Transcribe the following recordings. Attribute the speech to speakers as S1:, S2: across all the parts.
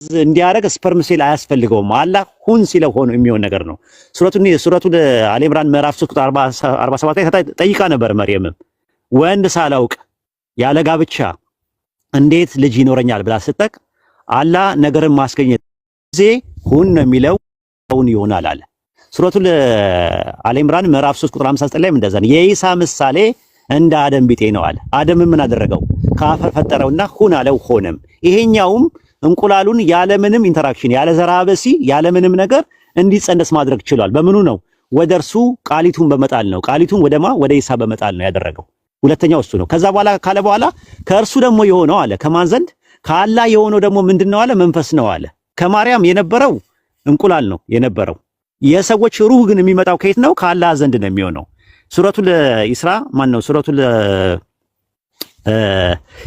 S1: እንዲያደርግ sperm cell አያስፈልገውም። አላህ ሁን ሲለው ሆኖ የሚሆን ነገር ነው። ሱረቱ አሊ ኢምራን ምዕራፍ 3 ቁጥር 47 ላይ ጠይቃ ነበር መርየምም ወንድ ሳላውቅ ያለ ጋብቻ እንዴት ልጅ ይኖረኛል ብላ ስትጠይቅ አላህ ነገርን ማስገኘት ጊዜ ሁን ነው የሚለው እውን ይሆናል አለ። ሱረቱ አሊ ኢምራን ምዕራፍ 3 ቁጥር 59 ላይ እንደዛ ነው። የኢሳ ምሳሌ እንደ አደም ቢጤ ነው አለ። አደምን ምን አደረገው? ከአፈር ፈጠረውና ሁን አለው፣ ሆነም። ይሄኛውም እንቁላሉን ያለምንም interaction፣ ያለ ዘራ በሲ፣ ያለምንም ነገር እንዲጸነስ ማድረግ ችሏል። በምኑ ነው? ወደ እርሱ ቃሊቱን በመጣል ነው። ቃሊቱን ወደማ ወደ ኢሳ በመጣል ነው ያደረገው። ሁለተኛው እሱ ነው። ከዛ በኋላ ካለ በኋላ ከእርሱ ደግሞ የሆነው አለ፣ ከማን ዘንድ? ከአላህ የሆነው ደግሞ ምንድነው አለ? መንፈስ ነው አለ። ከማርያም የነበረው እንቁላል ነው የነበረው። የሰዎች ሩህ ግን የሚመጣው ከየት ነው? ከአላህ ዘንድ ነው የሚሆነው። ሱረቱል ኢስራ ማን ነው? ሱረቱል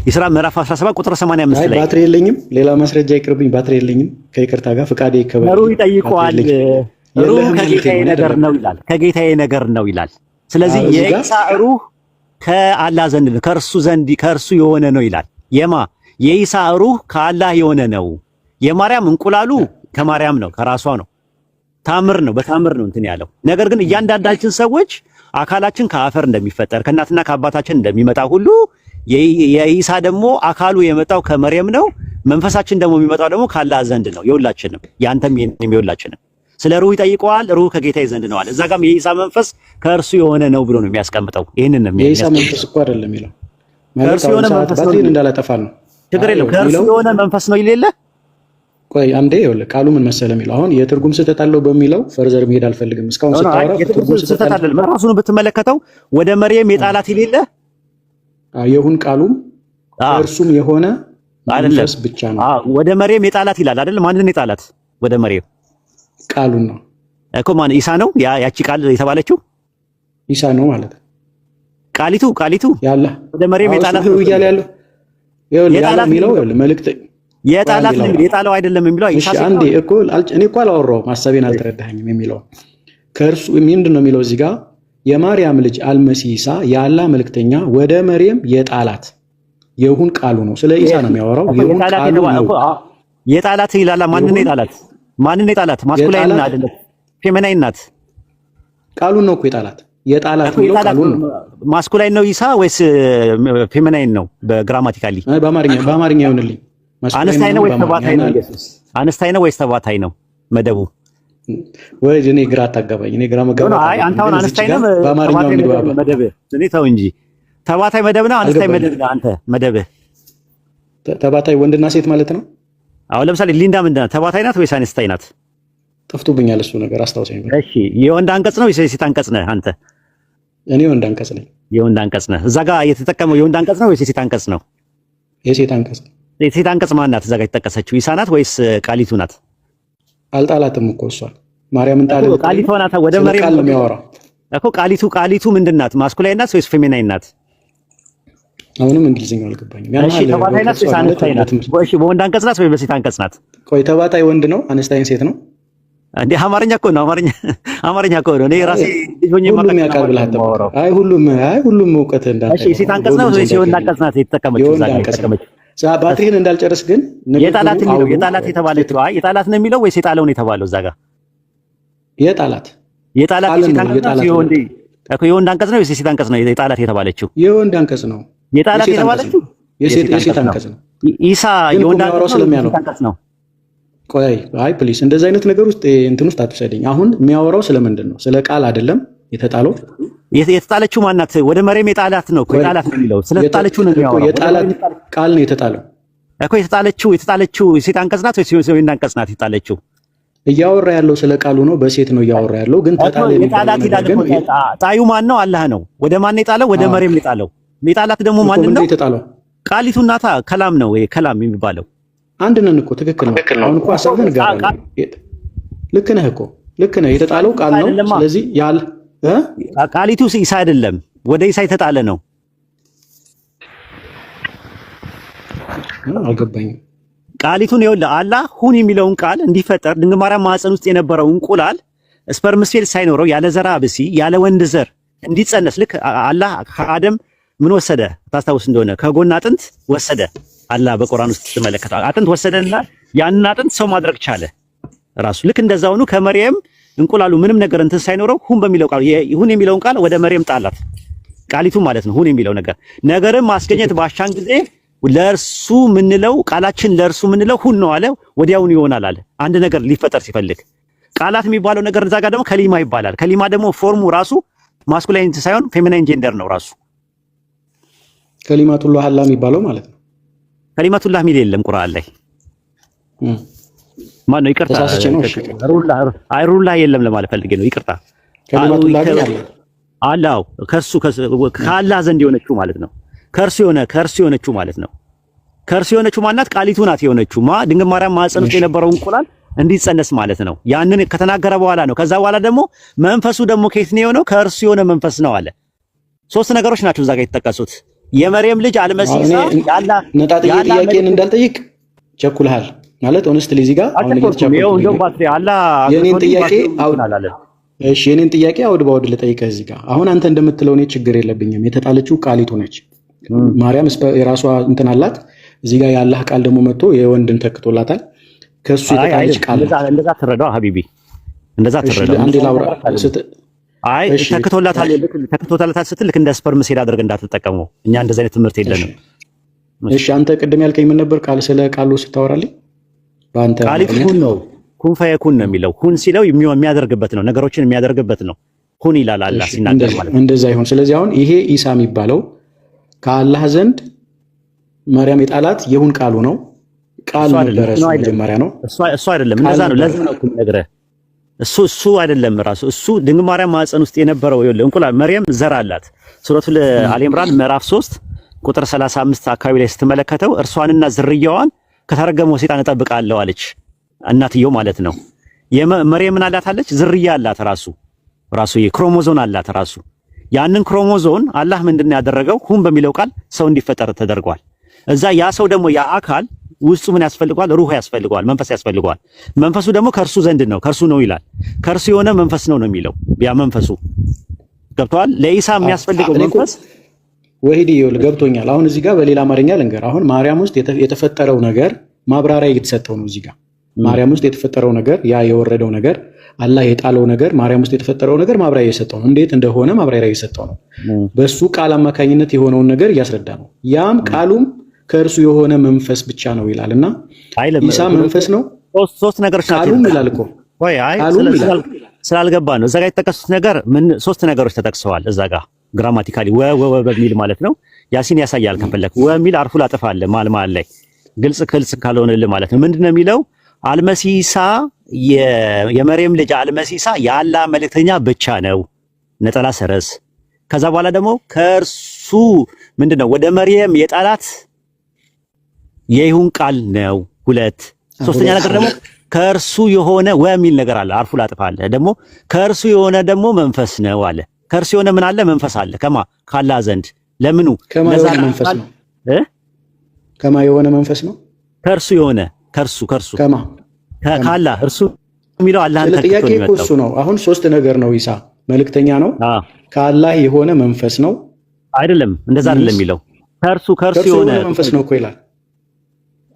S1: ኢስራ ምዕራፍ 17 ቁጥር 85
S2: አይ
S1: ላይ
S2: ባትሪ የለኝም። ሌላ ማስረጃ ይቅርብኝ። ባትሪ የለኝም። ከይቅርታ ጋር ፍቃዴ
S1: ሩህ
S2: ይከበርልኝ። ባትሪ
S1: ይጠይቀዋል።
S2: የለኝም።
S1: ሩህ
S2: የለህም ያልከኝ
S1: ከጌታዬ
S2: እኔ
S1: ነገር
S2: አይደለም።
S1: ነው ይላል። ከጌታዬ ነገር ነው ይላል። ስለዚህ
S2: አዎ እዚህ ጋር
S1: የኢሳ ሩህ ከአላህ ዘንድ ነው፣ ከእርሱ ዘንድ ከእርሱ የሆነ ነው ይላል። የማ የኢሳ ሩህ ከአላህ የሆነ ነው። የማርያም እንቁላሉ ከማርያም ነው፣ ከራሷ ነው። ታምር ነው፣ በታምር ነው እንትን ያለው ነገር ግን እያንዳንዳችን ሰዎች አካላችን ከአፈር እንደሚፈጠር፣ ከእናትና ከአባታችን እንደሚመጣ ሁሉ የኢሳ ደግሞ አካሉ የመጣው ከመርየም ነው። መንፈሳችን ደግሞ የሚመጣው ደግሞ ከአላህ ዘንድ ነው። የሁላችንም፣ ያንተም የኔም የሁላችንም። ስለ ሩህ ይጠይቀዋል። ሩህ ከጌታዬ ዘንድ ነው አለ። እዛ ጋም የኢሳ መንፈስ ከእርሱ የሆነ ነው ብሎ ነው የሚያስቀምጠው። ይህንን ነው
S2: የኢሳ
S1: የሚያስቀምጠው።
S2: መንፈስ እኮ አይደለም የሚለው ማለት
S1: ከእርሱ
S2: አሁን
S1: የሆነ
S2: ሰዓት
S1: መንፈስ ነው
S2: ባትሪን
S1: የሚለው።
S2: እንዳላጠፋ ነው።
S1: ችግር
S2: አይ
S1: የለም። ከእርሱ
S2: የሚለው
S1: የሆነ መንፈስ ነው ይሌለ
S2: ቆይ አንዴ፣ ይኸውልህ ቃሉ ምን መሰለ የሚለው፣ አሁን የትርጉም ስህተት አለው በሚለው further መሄድ አልፈልግም። እስካሁን
S1: አይ
S2: ስታወራ
S1: የትርጉም
S2: ትርጉም
S1: ስህተት
S2: ስህተት አለ
S1: አይደለም። ራሱን ብትመለከተው ወደ መርየም የጣላት ይሌለ
S2: የሁን ቃሉም ከእርሱም የሆነ
S1: አይደለም
S2: መንፈስ ብቻ ነው።
S1: ወደ መርየም የጣላት ይላል አይደል? ማንን የጣላት ወደ መርየም?
S2: ቃሉን ነው።
S1: እኮ ማን? ኢሳ ነው ያቺ ቃል የተባለችው?
S2: ኢሳ ነው ማለት ነው።
S1: ቃሊቱ
S2: ያለ
S1: ወደ መርየም
S2: አዎ እሱ
S1: የጣላት
S2: ህው
S1: ነው
S2: እያለ ያለው ይኸውልህ ያለው
S1: የጣላት ነው
S2: የሚለው
S1: የሚለው።
S2: ይኸውልህ መልእክት ቆይ አንዴ
S1: የጣላት ነው
S2: ላውራ።
S1: የሚለው፣ የጣለው አይደለም የሚለው።
S2: እሺ
S1: ኢሳ ሴት
S2: አንዴ
S1: ነው።
S2: እኮ እኔ እኮ አላወራሁም፣ ሀሳቤን አልተረዳኸኝም። የሚለው ከእርሱ ምንድን ነው የሚለው እዚህ ጋር፣ የማርያም ልጅ አልመሲህ ኢሳ የአላህ መልእክተኛ ወደ መርየም የጣላት የሁን ቃሉ ነው። ስለ ኢሳ ነው የሚያወራው።
S1: እኮ
S2: የሁን
S1: የጣላት
S2: ቃሉ
S1: የተባ
S2: ነው።
S1: እኮ የጣላት ይላል። ማንን ነው
S2: የሁን
S1: የጣላት? ማንን ነው የጣላት? masculine
S2: የጣላት
S1: አይደለም feminine ናት።
S2: ቃሉን ነው እኮ የጣላት። የጣላት
S1: እኮ
S2: የሚለው
S1: የጣላት
S2: ቃሉን ነው።
S1: masculine ነው ኢሳ ወይስ feminine ነው? በ grammatically
S2: አይ በአማርኛ ይሆንልኝ። masculine
S1: አነስታይ ነው
S2: ምናምን
S1: ወይስ
S2: በአማርኛ
S1: ተባታይ ነው?
S2: ያን
S1: ኢየሱስ አነስታይ ነው ወይስ ተባታይ ነው መደቡ?
S2: ወይ እኔ ግራ አታጋባኝ። እኔ ግራ
S1: no
S2: መጋባት
S1: አይ
S2: አልወድም።
S1: አንተ አሁን
S2: ግን እዚች
S1: አነስታይ
S2: ጋር
S1: ነህ
S2: በአማርኛው
S1: ተባታይ መደብ
S2: እንግባባ።
S1: ነው መደብህ። እኔ ተው እንጂ ተባታይ መደብ ነው አነስታይ
S2: አልገባኝም።
S1: መደብ ነው አንተ መደብህ።
S2: ተባታይ ወንድና ሴት ማለት ነው።
S1: አሁን ለምሳሌ ሊንዳ ምንድን ናት? ተባታይ ናት ወይስ አነስታይ ናት?
S2: ጠፍቶብኛል እሱ ነገር፣ አስታውሰኝ።
S1: እሺ የወንድ አንቀጽ ነው ወይስ የሴት አንቀጽ ነህ አንተ?
S2: እኔ ወንድ አንቀጽ ነኝ።
S1: የወንድ አንቀጽ ነህ። እዛ ጋር የተጠቀመው የወንድ አንቀጽ ነው ወይስ የሴት አንቀጽ ነው?
S2: የሴት አንቀጽ።
S1: የሴት አንቀጽ ማን ናት? እዛ ጋር የተጠቀሰችው ኢሳ ናት ወይስ ቃሊቱ ናት?
S2: አልጣላትም እኮ እሷን፣ ማርያምን ጣለ
S1: እኮ
S2: ብትለኝ
S1: ቃሊቱ ናት። ወደ
S2: ስለ
S1: መሬም
S2: ቃል ነው የሚያወራው።
S1: እኮ ቃሊቱ ምንድን ናት? masculine ናት ወይስ feminine ናት?
S2: አሁንም እንግሊዝኛው አልገባኝም። ያን
S1: እሺ
S2: ያህል
S1: ተባታይ ናት
S2: በቅርጿ
S1: ወይስ
S2: ማለት
S1: አነስታይ ናት?
S2: በትምህርት
S1: እሺ በወንድ አንቀጽ ናት ወይ በሴት አንቀጽ ናት?
S2: ቆይ ተባታይ ወንድ ነው፣ አነስታይን ሴት ነው።
S1: እንዴ አማርኛ እኮ ነው። አማርኛ አማርኛ እኮ ነው። እኔ ራሴ ልጅ ሆኜ
S2: ሁሉም
S1: የማውቃቸው
S2: ያውቃል ብለህ
S1: አማርኛ ነው
S2: አትጠብቅ።
S1: የማወራው።
S2: አይ ሁሉም እውቀት እንዳንተ
S1: እሺ የሴት
S2: አይሆንም።
S1: አንቀጽ ነው
S2: በሁሉም
S1: ወይስ
S2: ዘንድ
S1: የወንድ
S2: አይገኝም።
S1: አንቀጽ ናት የተጠቀመችው? እዛ
S2: የወንድ
S1: ጋር
S2: አንቀጽ ነው።
S1: የተጠቀመችው
S2: ባትሪህን እንዳልጨርስ ግን ንግግሩ
S1: የጣላት የሚለው
S2: አውዱ
S1: የጣላት የተባለችው አይ የጣላት ነው የሚለው ወይስ የጣለው ነው የተባለው? እዛ ጋር
S2: የጣላት
S1: የጣላት
S2: ቃልን
S1: የሴት
S2: ነው
S1: አንቀጽ ናት
S2: የጣላት
S1: የወንድ
S2: ነው።
S1: እኮ የወንድ አንቀጽ ነው ወይስ የሴት አንቀጽ ነው የጣላት የተባለችው?
S2: የወንድ አንቀጽ ነው።
S1: የጣላት
S2: የሴት አንቀጽ ነው።
S1: የተባለችው
S2: የሴት
S1: የሴት
S2: የሴት
S1: አንቀጽ ነው።
S2: አንቀጽ ነው።
S1: ኢሳ
S2: ግን እኮ
S1: የወንድ
S2: የሚያወራው
S1: አንቀጽ ነው ወይስ
S2: ስለሚያ ነው።
S1: የሴት አንቀጽ ነው?
S2: ቆይ አይ please እንደዚህ አይነት ነገር ውስጥ እንትን ውስጥ አትውሰደኝ። አሁን የሚያወራው ስለምንድን ነው? ስለ ቃል አይደለም የተጣለው።
S1: የተጣለችው ማናት? ወደ መሬም የጣላት ነው እኮ
S2: ቆይ
S1: የጣላት ነው የሚለው። ስለተጣለችው ነው
S2: እኮ
S1: የሚያወራው። ወደ
S2: የጣላት
S1: መሬም የጣለችው
S2: ቃል ነው የተጣለው።
S1: እኮ የተጣለችው የሴት አንቀጽ ናት ወይስ የወንድ አንቀጽ ናት የተጣለችው?
S2: እያወራ ያለው ስለ ቃሉ ነው። በሴት ነው እያወራ ያለው። ግን
S1: እኮ
S2: ተጣለ የሚባለው
S1: የጣላት
S2: ነገር
S1: ይላል
S2: ግን
S1: እኮ። ጣዩ ማን ነው? አላህ ነው። ወደ ማን ነው የጣለው? ወደ
S2: አዎ
S1: መሬም የጣለው። የጣላት ደግሞ
S2: እኮ
S1: ማንን
S2: ምንድን
S1: ነው?
S2: ነው የተጣለው?
S1: ቃሊቱ ናታ። ከላም ነው ይሄ ከላም የሚባለው።
S2: አንድ ነን እኮ፣ ትክክል ነው። አሁን እኮ
S1: እኮ
S2: ሀሳብህን እጋራለሁ። ልክ ነህ እኮ፣ ልክ ነህ። የተጣለው ቃል ነው።
S1: አይደለማ።
S2: ስለዚህ ያል እ
S1: ቃሊቱ ኢሳ አይደለም፣ ወደ ኢሳ የተጣለ ነው።
S2: አልገባኝም።
S1: ቃሊቱን ይኸውልህ አላህ ሁን የሚለውን ቃል እንዲፈጠር ድንግል ማርያም ማህፀን ውስጥ የነበረው እንቁላል sperm cell ሳይኖረው፣ ያለ ዘራ ብሲ፣ ያለ ወንድ ዘር እንዲጸነስ ልክ አላህ ከአደም ምን ወሰደ? ታስታውስ እንደሆነ ከጎን አጥንት ወሰደ። አላህ በቁርአን ውስጥ ትመለከታለህ። አጥንት ወሰደና ያንን አጥንት ሰው ማድረግ ቻለ ራሱ። ልክ እንደዛውኑ ከመርየም እንቁላሉ ምንም ነገር እንትን ሳይኖረው ሁን በሚለው ቃል፣ ሁን የሚለውን ቃል ወደ መርየም ጣላት። ቃሊቱ ማለት ነው። ሁን የሚለው ነገር ነገርን ማስገኘት ባሻን ጊዜ ለእርሱ ምንለው ቃላችን ለእርሱ ምንለው ሁን ነው አለ። ወዲያውኑ ይሆናል አለ። አንድ ነገር ሊፈጠር ሲፈልግ ቃላት የሚባለው ነገር እዛ ጋር ደግሞ ከሊማ ይባላል። ከሊማ ደግሞ form ኡ ራሱ masculine ሳይሆን feminine gender ነው ራሱ።
S2: ከሊማቱላህ አላህ የሚባለው ማለት ነው።
S1: ከሊማቱላህ የሚል የለም ቁርአን ላይ። ማን ነው? ይቅርታ፣
S2: ተሳስቼ ነው። እሺ።
S1: ሩላህ፣ አይ ሩላህ የለም ለማለት ፈልጌ ነው። ይቅርታ።
S2: ከሊማቱላህ ግን አለ።
S1: አላው ከሱ ከአላህ ዘንድ የሆነችው ማለት ነው። ከእርሱ የሆነ፣ ከእርሱ የሆነችው ማለት ነው። ከእርሱ የሆነችው ማናት? ቃሊቱ ናት የሆነችው። ድንግል ማርያም ማህፀን ውስጥ የነበረው እንቁላል እንዲጸነስ ማለት ነው። ያንን ከተናገረ በኋላ ነው። ከዛ በኋላ ደግሞ መንፈሱ ደግሞ ከየት ነው የሆነው? ከእርሱ የሆነ መንፈስ ነው አለ። ሶስት ነገሮች ናቸው እዛ ጋር የተጠቀሱት። የመርየም ልጅ አልመሲህ ኢሳ ያላ
S2: ነጣጥዬ ጥያቄን እንዳልጠይቅ ቸኩልሃል ማለት honestly እዚህ ጋር አሁን
S1: እየተቻኮልኩ ባትሪ አላ
S2: የኔን ጥያቄ አውድ፣ እሺ የኔን ጥያቄ አውድ በአውድ ልጠይቅህ እዚህ ጋር። አሁን አንተ እንደምትለው እኔ ችግር የለብኝም። የተጣለችው ቃሊቱ ነች። ማርያም የራሷ እንትን አላት። እዚህ ጋር የአላህ ቃል ደግሞ መጥቶ የወንድን ተክቶላታል። ከሱ የተጣለች ቃል
S1: ናት። እንደዛ ትረዳው ሀቢቢ፣ እንደዛ ትረዳው።
S2: አንዴ ላውራ።
S1: አይ ተክቶላታል፣ ተክቶላታል ስትል ልክ እንደ sperm cell አድርገህ እንዳትጠቀመው። እኛ እንደዛ አይነት ትምህርት የለንም።
S2: እሺ አንተ ቅድም ያልከኝ ምን ነበር? ቃል ስለ ቃሉ ስታወራልኝ በአንተ
S1: ቃሊቱ ሁን ነው፣ ኩን ፈየኩን ነው የሚለው። ሁን ሲለው የሚያደርግበት ነው፣ ነገሮችን የሚያደርግበት ነው። ሁን ይላል አላህ ሲናገር ማለት ነው።
S2: እንደዛ ይሁን። ስለዚህ አሁን ይሄ ኢሳ የሚባለው ከአላህ ዘንድ ማርያም የጣላት የሁን ቃሉ ነው። ቃል ነበረ እሱ መጀመሪያ ነው።
S1: እሱ አይደለም፣ እንደዛ ነው። ለዛ ነው እኮ የምነግርህ። እሱ አይደለም ራሱ። እሱ ድንግል ማርያም ማህፀን ውስጥ የነበረው፣ ይኸውልህ እንቁላል መርየም ዘር አላት። ሱረቱል አሊ ኢምራን ምዕራፍ 3 ቁጥር 35 አካባቢ ላይ ስትመለከተው እርሷንና ዝርያዋን ከተረገመው ሰይጣን እጠብቃለሁ አለች። እናትየው ማለት ነው። መርየም ምን አላት አለች? ዝርያ አላት፣ ራሱ ክሮሞዞን አላት ራሱ። ያንን ክሮሞዞን አላህ ምንድነው ያደረገው? ሁን በሚለው ቃል ሰው እንዲፈጠር ተደርጓል። እዛ ያ ሰው ደግሞ ያ አካል ውስጡ ምን ያስፈልገዋል? ሩህ ያስፈልገዋል፣ መንፈስ ያስፈልገዋል። መንፈሱ ደግሞ ከእርሱ ዘንድ ነው፣ ከእርሱ ነው ይላል። ከእርሱ የሆነ መንፈስ ነው ነው የሚለው። ያ መንፈሱ ገብቷል። ለኢሳ የሚያስፈልገው መንፈስ
S2: ወሂድ ይኸውልህ ገብቶኛል። አሁን እዚህ ጋር በሌላ አማርኛ ልንገር። አሁን ማርያም ውስጥ የተፈጠረው ነገር ማብራሪያ እየተሰጠው ነው። እዚህ ጋር ማርያም ውስጥ የተፈጠረው ነገር፣ ያ የወረደው ነገር፣ አላህ የጣለው ነገር፣ ማርያም ውስጥ የተፈጠረው ነገር ማብራሪያ እየሰጠው ነው። እንዴት እንደሆነ ማብራሪያ እየሰጠው ነው። በሱ ቃል አማካኝነት የሆነውን ነገር እያስረዳ ነው። ያም ቃሉም ከእርሱ የሆነ መንፈስ ብቻ ነው ይላል እና ኢሳ መንፈስ ነው።
S1: ሶስት ነገሮች ናቸው።
S2: ቃሉም ይላል እኮ።
S1: ወይ አይ ስላልገባ ነው። እዛ ጋር የተጠቀሱት ነገር ምን ሶስት ነገሮች ተጠቅሰዋል እዛ ጋር grammatically ወ ወ ወ በሚል ማለት ነው። ያሲን ያሳያል ከፈለክ፣ ወ የሚል አርፉ ላጥፋ አለ መሀል መሀል ላይ ግልጽ ግልጽ ካልሆነልህ ማለት ነው። ምንድነው የሚለው? አልመሲሳ የመርየም ልጅ አልመሲሳ የአላህ መልእክተኛ ብቻ ነው፣ ነጠላ ሰረዝ። ከዛ በኋላ ደግሞ ከእርሱ ምንድነው ወደ መርየም የጣላት የይሁን ቃል ነው። ሁለት። ሶስተኛ ነገር ደግሞ ከእርሱ የሆነ ወ የሚል ነገር አለ፣ አርፉ ላጥፋ አለ። ደግሞ ከእርሱ የሆነ ደግሞ መንፈስ ነው አለ። ከእርሱ የሆነ ምን አለ? መንፈስ አለ። ከማ? ካላህ ዘንድ። ለምኑ?
S2: ከማ የሆነ መንፈስ ነው። ከማ የሆነ መንፈስ ነው።
S1: ከእርሱ የሆነ፣ ከእርሱ
S2: ከማ?
S1: ካላህ፣ እርሱ የሚለው አላህን
S2: ተክቶ ጥያቄ እኮ እሱ ነው። አሁን ሶስት ነገር ነው። ኢሳ መልእክተኛ ነው፣ ከአላህ የሆነ መንፈስ ነው።
S1: አይደለም፣ እንደዛ አይደለም የሚለው። ከእርሱ የሆነ
S2: መንፈስ ነው እኮ ይላል።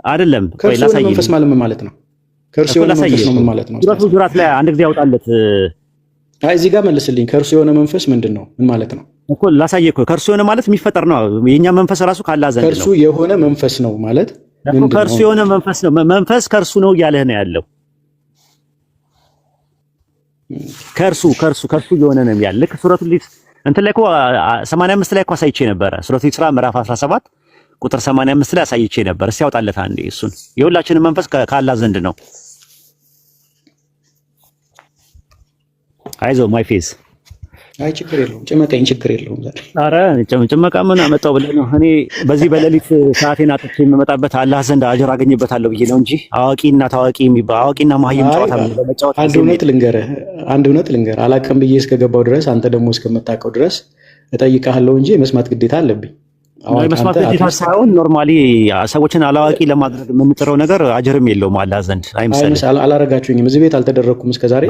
S1: አይደለም።
S2: ቆይ ላሳይህ። መንፈስ ማለት ምን ማለት ነው? ከእርሱ የሆነ መንፈስ ነው ምን ማለት ነው?
S1: ሱረቱ ሁጁራት ላይ አንድ ጊዜ ያውጣለት።
S2: አይ እዚህ ጋር መልስልኝ። ከእርሱ የሆነ መንፈስ ምንድን ነው? ምን ማለት ነው?
S1: እኮ ላሳየህ እኮ። ከእርሱ የሆነ ማለት የሚፈጠር ነው። የኛ መንፈስ ራሱ ካላህ ዘንድ ነው።
S2: ከእርሱ የሆነ መንፈስ ነው ማለት
S1: ምንድን ነው? ከእርሱ የሆነ መንፈስ ነው። መንፈስ ከእርሱ ነው እያለህ ነው ያለው። ከእርሱ የሆነ ነው ያለ። ልክ ሱረቱ እንትን ላይ እኮ 85 ላይ እኮ አሳይቼ ነበረ። ሱረቱ ኢስራ ምዕራፍ 17 ቁጥር 85 ላይ አሳይቼ ነበር። እስቲ ያውጣለት አንዴ እሱን። የሁላችንም መንፈስ ካላህ ዘንድ ነው። አይዞ my face።
S2: አይ ችግር የለውም፣ ጭመቀኝ፣ ችግር የለውም። ዛሬ
S1: አረ ጭመቃ ምን አመጣው ብለህ ነው? እኔ በዚህ በሌሊት ሰዓቴን አጥቼ የምመጣበት አላህ ዘንድ አጅር አገኝበታለሁ ብዬ ነው እንጂ አዋቂና ታዋቂ የሚባል አዋቂና መሀይም ጨዋታ በመጫወት
S2: አንድ እውነት ልንገርህ፣ አንድ እውነት ልንገርህ፣ አላውቅም ብዬ እስከገባው ድረስ፣ አንተ ደግሞ እስከምታውቀው ድረስ እጠይቅሃለሁ እንጂ የመስማት ግዴታ አለብኝ።
S1: የመስማት ግዴታ ሳይሆን normally ሰዎችን አላዋቂ ለማድረግ የምንጥረው ነገር አጅርም የለውም አላህ ዘንድ አይምሰልህ።
S2: አላረጋችሁኝም። እዚህ ቤት አልተደረግኩም እስከዛሬ።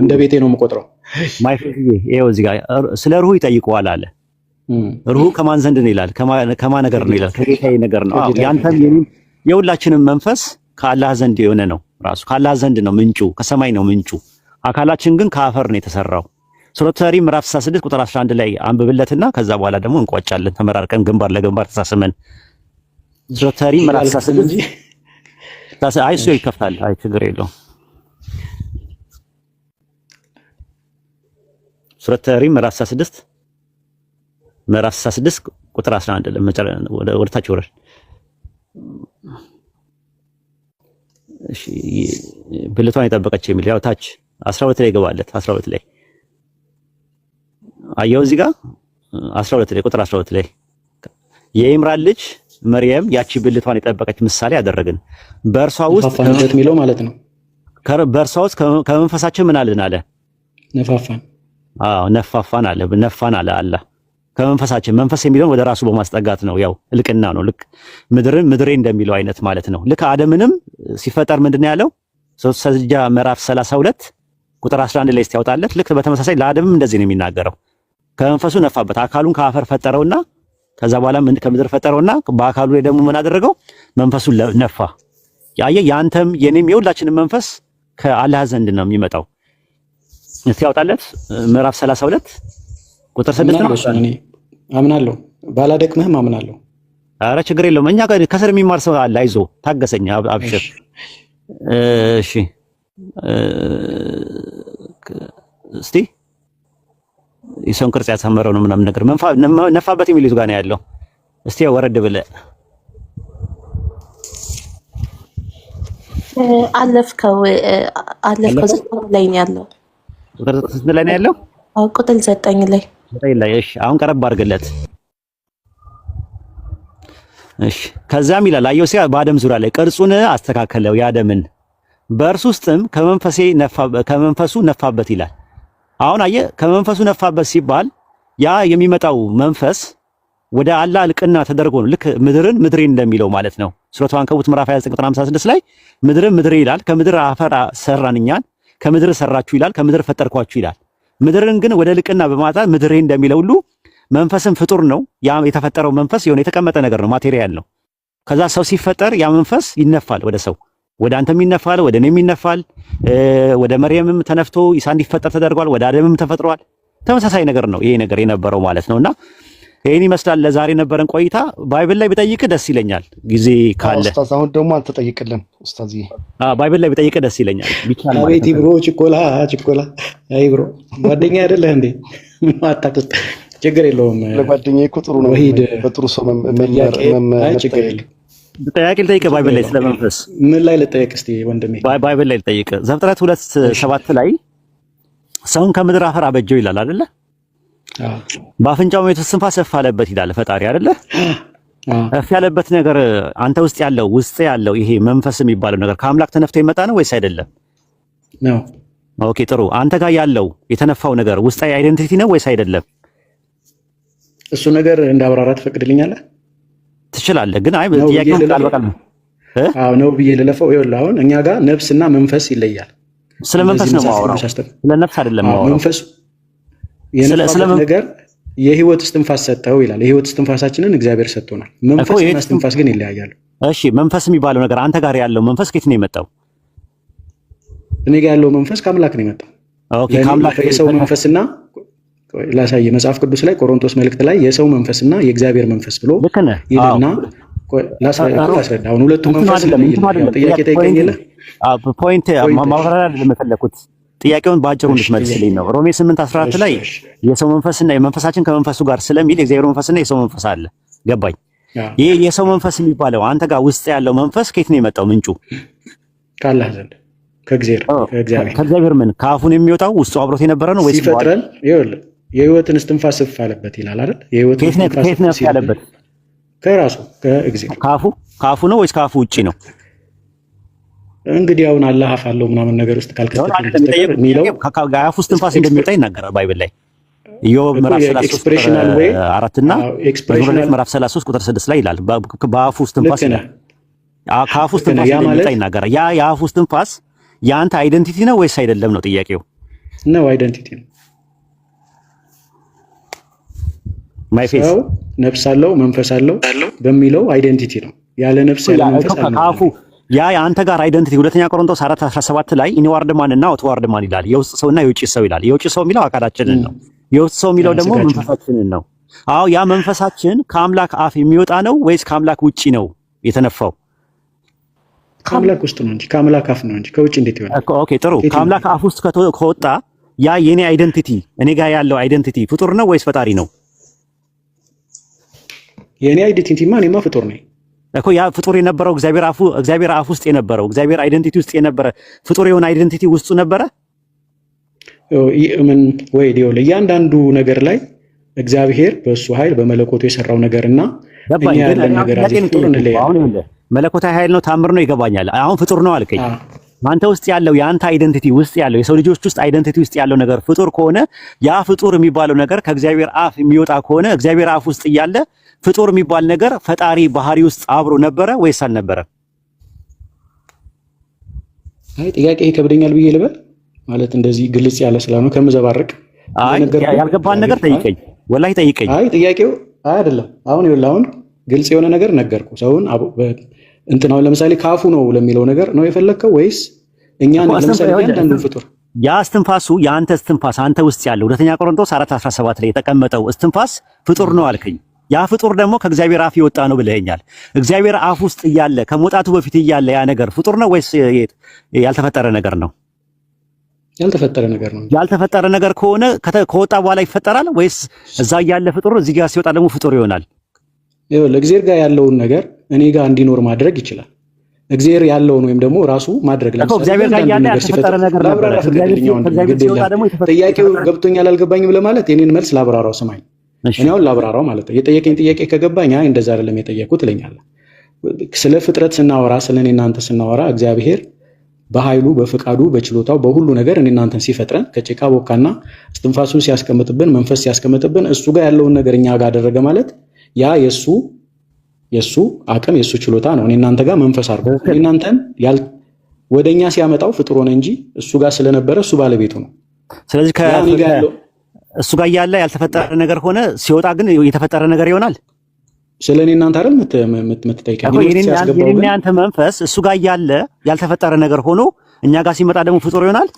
S2: እንደ ቤቴ ነው የምቆጥረው።
S1: my face፣ ይኸው እዚህ ጋር ስለ ሩሁ ይጠይቀዋል አለ። ሩሁ ከማን ዘንድ ነው ይላል? ከማ ነገር ነው ይላል? ከጌታዬ ነገር ነው። አዎ ያንተም የኔም የሁላችንም መንፈስ ከአላህ ዘንድ የሆነ ነው። ራሱ ከአላህ ዘንድ ነው ምንጩ፣ ከሰማይ ነው ምንጩ። አካላችን ግን ከአፈር ነው የተሰራው። ሱረቱ ተህሪም ምዕራፍ 66 ቁጥር 11 ላይ አንብብለትና ከዛ በኋላ ደግሞ እንቋጫለን። ተመራርቀን ግንባር ለግንባር ተሳስመን ሱረቱ ተህሪም ምዕራፍ
S2: አልከፍትም
S1: 66
S2: እንጂ።
S1: አይ እሱ ይከፍታል። አይ ችግር የለውም። ሱረቱ ተህሪም ምዕራፍ 66፣ ምዕራፍ 66 ቁጥር 11 ወደ ታች ወረድ። እሺ፣ ብልቷን የጠበቀች የሚል ያው ታች 12 ላይ ይገባለት። 12 ላይ አየው፣ እዚህ ጋር 12 ላይ፣ ቁጥር 12 ላይ የኢምራን ልጅ መርየም ያቺ ብልቷን የጠበቀች ምሳሌ አደረግን። በእርሷ ውስጥ
S2: ነፋፋንበት የሚለው ማለት ነው።
S1: በእርሷ ውስጥ ከመንፈሳችን ምን አለን አለ?
S2: ነፋፋን።
S1: አዎ፣ ነፋፋን አለ፣ ነፋን አለ አላህ። ከመንፈሳችን፣ መንፈስ የሚለውን ወደ ራሱ በማስጠጋት ነው። ያው እልቅና ነው። ልክ ምድርን ምድሬ እንደሚለው አይነት ማለት ነው። ልክ አደምንም ሲፈጠር ምንድን ነው ያለው? ሱረቱ ሰጅዳ ምዕራፍ 32 ቁጥር 11 ላይ እስቲ ልክ በተመሳሳይ ለአደምም እንደዚህ ነው የሚናገረው። ከመንፈሱ ነፋበት፣ አካሉን ከአፈር ፈጠረውና ከዛ በኋላ ምን ከምድር ፈጠረውና በአካሉ ላይ ደግሞ ምን አደረገው? መንፈሱን ነፋ። ያየ ያንተም የኔም የሁላችንም መንፈስ ከአላህ ዘንድ ነው የሚመጣው። እስቲ ያውጣለት፣ ምዕራፍ 32 ቁጥር 6 ነው።
S2: አምናለሁ፣ እሱን እኔ አምናለሁ። ባላደክምህም አምናለሁ።
S1: ኧረ ችግር የለውም። እኛ ጋር ከስር የሚማር ሰው አለ። አይዞ ታገሰኝ፣ አብሽር። እሺ፣ እስቲ የሰውን ቅርጽ ያሳመረው ነው ምናምን ነገር ነፋበት የሚሉት ጋር ነው ያለው። እስቲ ወረድ ብለህ
S3: አለፍከው፣ አለፍከው። 9 ላይ ነው ያለው።
S1: ቁጥር ስንት ላይ ነው ያለው?
S3: አዎ፣ ቁጥር 9 ላይ።
S1: 9 ላይ። እሺ፣ አሁን ቀረብ አድርግለት። እሺ፣ ከዛም ይላል አየው ሲያ በአደም ዙሪያ ላይ ቅርጹን አስተካከለው የአደምን፣ በእርሱ ውስጥም ከመንፈሴ ነፋ፣ ከመንፈሱ ነፋበት ይላል። አሁን አየህ፣ ከመንፈሱ ነፋበት ሲባል ያ የሚመጣው መንፈስ ወደ አላህ እልቅና ተደርጎ ነው። ልክ ምድርን ምድሬ እንደሚለው ማለት ነው። ሱረቱ አንከቡት ምዕራፍ 29 ቁጥር 56 ላይ ምድርን ምድሬ ይላል። ከምድር አፈር ሰራን እኛን፣ ከምድር ሰራችሁ ይላል። ከምድር ፈጠርኳችሁ ይላል። ምድርን ግን ወደ ልቅና በማጣት ምድሬ እንደሚለው ሁሉ መንፈስን ፍጡር ነው። ያ የተፈጠረው መንፈስ የሆነ የተቀመጠ ነገር ነው፣ material ነው። ከዛ ሰው ሲፈጠር ያ መንፈስ ይነፋል ወደ ሰው፣ ወደ አንተም ይነፋል፣ ወደ እኔም ይነፋል። ወደ መርየምም ተነፍቶ ኢሳ እንዲፈጠር ተደርጓል። ወደ አደምም ተፈጥሯል። ተመሳሳይ ነገር ነው ይሄ ነገር የነበረው ማለት ነውና ይሄን ይመስላል ለዛሬ የነበረን ቆይታ። Bible ላይ ብጠይቅህ ደስ ይለኛል ጊዜ ካለ።
S4: ኡስታዝ፣ አሁን ደግሞ አንተ ጠይቅልን ኡስታዝዬ።
S1: Bible ላይ ብጠይቅህ ደስ ይለኛል ቢቻል ማለት
S2: አቤት
S1: ነው።
S2: bro፣ ችኮላ ችኮላ። አይ bro፣ ጓደኛ አይደለህ እንዴ? ምን አታውቅም? ችግር የለውም።
S4: ለጓደኛዬ እኮ ጥሩ ነው
S2: ወሂድ
S4: በጥሩ ሰው
S2: ጥያቄ አይ ችግር
S4: መጠየቅ።
S2: የለም።
S1: ጥያቄ ልጠይቅህ Bible ላይ ስለ መንፈስ።
S2: ምን ላይ ልጠየቅ እስቲ ወንድሜ?
S1: Bible ላይ ልጠይቅህ። ዘፍጥረት 2 7 ላይ ሰውን ከምድር አፈር አበጀው ይላል አይደለ? በአፍንጫው የሕይወት እስትንፋስ እፍ አለበት ይላል ፈጣሪ አይደለ? እፍ ያለበት ነገር አንተ ውስጥ ያለው ይሄ መንፈስ የሚባለው ነገር ከአምላክ ተነፍቶ የመጣ ነው ወይስ አይደለም?
S2: ነው።
S1: Okay፣ ጥሩ። አንተ ጋር ያለው የተነፋው ነገር ውስጣዊ identity ነው ወይስ አይደለም?
S2: እሱ ነገር እንዳብራራ ትፈቅድልኛለህ?
S1: ትችላለህ፣ ግን አይ
S2: ነው ብዬ
S1: ጥያቄውን ቃል
S2: ልለፈው?
S1: በቃል ነው እ?
S2: አዎ፣ ነው ብዬ ልለፈው። ይኸውልህ፣ አሁን እኛ ጋር ነፍስና መንፈስ ይለያል።
S1: ስለ መንፈስ
S2: እንደዚህ
S1: ነው
S2: መጽሐፍ
S1: የማወራው፣
S2: ቅዱስ
S1: ስለ ነፍስ አይደለም የማወራው።
S2: መንፈስ
S1: ስለ ስለ
S2: የነፋበት ነገር የህይወት እስትንፋስ ሰጠው ይላል። የህይወት እስትንፋሳችንን እግዚአብሔር ሰጥቶናል።
S1: እኮ
S2: መንፈስና
S1: የህይወት
S2: እስትንፋስ ግን ይለያያሉ።
S1: እሺ፣ መንፈስ የሚባለው ነገር አንተ ጋር ያለው መንፈስ ከየት ነው የመጣው?
S2: እኔ ጋር ያለው መንፈስ ከአምላክ ነው የመጣው።
S1: Okay፣
S2: ለእኔ
S1: ከአምላክ
S2: የሰው መንፈስና ላሳየ፣ መጽሐፍ ቅዱስ ላይ ቆሮንቶስ መልእክት ላይ የሰው መንፈስና የእግዚአብሔር መንፈስ ብሎ
S1: ልክ ነህ። አዎ
S2: ይልና ቆይ ላስረዳ። አሁን ሁለቱ
S1: እንትኑ
S2: መንፈስ
S1: አይደለም
S2: ይለያል።
S1: እንትኑ
S2: ያው
S1: አይደለም
S2: ጥያቄ ጠይቀኝ
S1: point
S2: የለ
S1: point
S2: point
S1: ማብራሪያ አይደለም የፈለኩት፣ ጥያቄውን በአጭሩ እንድትመልስልኝ ነው። ሮሜ 8 14 ላይ የሰው መንፈስና የመንፈሳችን ከመንፈሱ ጋር ስለሚል የእግዚአብሔር መንፈስና የሰው መንፈስ አለ። ገባኝ። ይሄ የሰው መንፈስ የሚባለው አንተ ጋር ውስጥ ያለው መንፈስ ከየት ነው የመጣው? ምንጩ?
S2: ከአላህ ዘንድ፣ ከእግዚአብሔር፣ ከእግዚአብሔር።
S1: ከእግዚአብሔር ምን ከአፉን የሚወጣው ውስጡ አብሮት የነበረ ነው ወይስ በኋላ?
S2: ሲፈጥረን ይኸውልህ የህይወትን እስትንፋስ እፍ አለበት ይላል አይደል? የህይወትን
S1: ከየት ነው
S2: እስትንፋስ
S1: ከየት ነው
S2: እፍ ሲልበት
S1: ያለበት?
S2: ከራሱ ከእግዚአብሔር።
S1: ከአፉ ነው ወይስ ከአፉ ውጪ ነው?
S2: እንግዲህ አሁን አላህ አፍ አለው ምናምን ነገር ውስጥ
S1: አሁን
S2: ካልከተተኝ
S1: አይደለም
S2: በስተቀር
S1: የጠየቁት
S2: የሚለው
S1: ጥያቄ ከአፉ ውስጥ ትንፋስ እንደሚወጣ ይናገራል Bible ላይ ኢዮብ
S2: እኮ
S1: ምዕራፍ 33 ቁጥር
S2: expressional ወይ
S1: 4 እና መዝሙረ ዳዊት
S2: expressional
S1: ምዕራፍ 33 ቁጥር 6 ላይ ይላል። በአፉ ውስጥ
S2: ልክ
S1: ትንፋስ
S2: ነህ
S1: ይላል። ከአፉ ውስጥ
S2: ልክ ነህ።
S1: ትንፋስ
S2: ያ
S1: እንደሚወጣ
S2: ማለት
S1: ይናገራል። ያ የአፉ ውስጥ ትንፋስ የአንተ identity ነው ወይስ አይደለም ነው ጥያቄው።
S2: ነው፣ identity ነው።
S1: My face
S2: ሰው ነፍስ አለው መንፈስ አለው በሚለው identity ነው። ያለ ነፍስ ያለ መንፈስ
S1: ከአፉ
S2: አልኖረንም።
S1: ያ የአንተ ጋር identity ሁለተኛ ቆሮንቶስ 4:17 ላይ inward man እና outward man ይላል። የውስጥ ሰውና የውጭ ሰው ይላል። የውጭ ሰው የሚለው አካላችንን ነው። የውስጥ ሰው የሚለው ደግሞ
S2: ስጋችን
S1: መንፈሳችንን ነው። አዎ ያ መንፈሳችን ከአምላክ አፍ የሚወጣ ነው ወይስ ከአምላክ ውጪ ነው የተነፋው?
S2: ከአምላክ ውስጥ ነው እንጂ ከአምላክ አፍ ነው እንጂ ከውጭ እንዴት ይሆናል?
S1: Okay ጥሩ።
S2: ከየት
S1: ከአምላክ
S2: ይመጣል?
S1: አፍ ውስጥ ከወጣ ያ የኔ identity እኔ ጋር ያለው identity ፍጡር ነው ወይስ ፈጣሪ ነው?
S2: የእኔ identity ማ እኔማ ፍጡር ነኝ።
S1: እኮ ያ ፍጡር የነበረው እግዚአብሔር አፍ ውስጥ የነበረው እግዚአብሔር identity ውስጥ የነበረ ፍጡር የሆነ identity ውስጡ ነበረ።
S2: ምን ወይ ዲዮል እያንዳንዱ ነገር ላይ እግዚአብሔር በእሱ ኃይል በመለኮቱ የሰራው ነገር እና እኛ
S1: ገባኝ። ግን
S2: ያለን
S1: እኔ አሁን
S2: ነገር
S1: ጥያቄ
S2: አዚ
S1: ነው
S2: ፍጡር
S1: የጠየኩህ።
S2: እንለያለን።
S1: አሁን ይኸውልህ መለኮታዊ ኃይል ነው ታምር ነው ይገባኛል። አሁን ፍጡር ነው አልከኝ። አንተ ውስጥ ያለው የአንተ identity ውስጥ ያለው የሰው ልጆች ውስጥ identity ውስጥ ያለው ነገር ፍጡር ከሆነ ያ ፍጡር የሚባለው ነገር ከእግዚአብሔር አፍ የሚወጣ ከሆነ እግዚአብሔር አፍ ውስጥ እያለ ፍጡር የሚባል ነገር ፈጣሪ ባህሪ ውስጥ አብሮ ነበረ ወይስ አልነበረ?
S2: አይ ጥያቄ ይከብደኛል ብዬ ልበል ማለት እንደዚህ ግልጽ ያለ ስላልሆነ ከምዘባርቅ
S1: አይ
S2: እንደነገርኩህ
S1: ያልገባህን ነገር
S2: እግዚአብሔር
S1: ጠይቀኝ፣ ወላሂ ጠይቀኝ።
S2: አይ ጥያቄው አይ አይደለም። አሁን ይኸውልህ አሁን ግልጽ የሆነ ነገር ነገርኩህ። ሰውን እንትን አሁን ለምሳሌ ካፉ ነው ለሚለው ነገር ነው የፈለግከው ወይስ እኛን
S1: እኮ
S2: ለምሳሌ እያንዳንዱን ፍጡር
S1: ያ እስትንፋሱ የአንተ እስትንፋስ አንተ ውስጥ ያለው ሁለተኛ ቆሮንቶስ 4:17 ላይ የተቀመጠው እስትንፋስ ፍጡር ነው አልከኝ። ያ ፍጡር ደግሞ ከእግዚአብሔር አፍ የወጣ ነው ብለኸኛል። እግዚአብሔር አፍ ውስጥ እያለ ከመውጣቱ በፊት እያለ ያ ነገር ፍጡር ነው ወይስ ያልተፈጠረ ነገር ነው?
S2: ያልተፈጠረ ነገር ነው።
S1: ያልተፈጠረ ነገር ከሆነ ከወጣ በኋላ ይፈጠራል ወይስ እዛ እያለ ፍጡር እዚህ ጋር ሲወጣ ደግሞ ፍጡር ይሆናል?
S2: ይኸውልህ እግዚአብሔር ጋር ያለውን ነገር እኔ ጋር እንዲኖር ማድረግ ይችላል። እግዚአብሔር ያለውን ወይም ደግሞ ራሱ ማድረግ
S1: እኮ
S2: ለምሳሌ
S1: እግዚአብሔር ጋር
S2: እያንዳንዱን
S1: እያለ
S2: ነገር
S1: ያልተፈጠረ
S2: ሲፈጥር
S1: ነገር ነበረ።
S2: ላብራራ ፍቀድልኝ ወንድሜ፣
S1: ከእግዚአብሔር
S2: ግድ
S1: ሲወጣ
S2: የለህም።
S1: ደግሞ
S2: ጥያቄው
S1: የተፈጠረ
S2: ገብቶኛል አልገባኝም ለማለት የኔን መልስ ላብራራው፣ ስማኝ።
S1: እሺ
S2: እኔ አሁን ላብራራው ማለት ነው። የጠየቀኝ ጥያቄ ከገባኝ አይ እንደዛ አይደለም የጠየኩት ትለኛለህ። ስለ ፍጥረት ስናወራ ስለ እኔ እናንተ ስናወራ እግዚአብሔር በኃይሉ በፍቃዱ በችሎታው በሁሉ ነገር እኔ እናንተን ሲፈጥረን ከጭቃ ቦካና እስትንፋሱን ሲያስቀምጥብን መንፈስ ሲያስቀምጥብን እሱ ጋር ያለውን ነገር እኛ ጋር አደረገ ማለት ያ የሱ አቅም የሱ ችሎታ ነው። እኔ እናንተ ጋር መንፈስ አድርጎ እኔ
S1: ትክክል።
S2: እናንተን ወደ እኛ ሲያመጣው ፍጡር ሆነ እንጂ እሱ ጋር ስለነበረ እሱ ባለቤቱ ነው።
S1: ስለዚህ
S2: ያ እኔ ጋር ያለው
S1: እሱ ጋር እያለ ያልተፈጠረ ነገር ሆነ፣ ሲወጣ ግን የተፈጠረ ነገር ይሆናል።
S2: ስለ እኔ እናንተ አይደል የምትጠይቀኝ?
S1: እኮ
S2: እኔ ውስጥ
S1: የኔና
S2: ሲያስገባው
S1: የኔና
S2: ግን
S1: ያንተ መንፈስ እሱ ጋር እያለ ያልተፈጠረ ነገር ሆኖ እኛ ጋር ሲመጣ ደግሞ ፍጡር ይሆናል።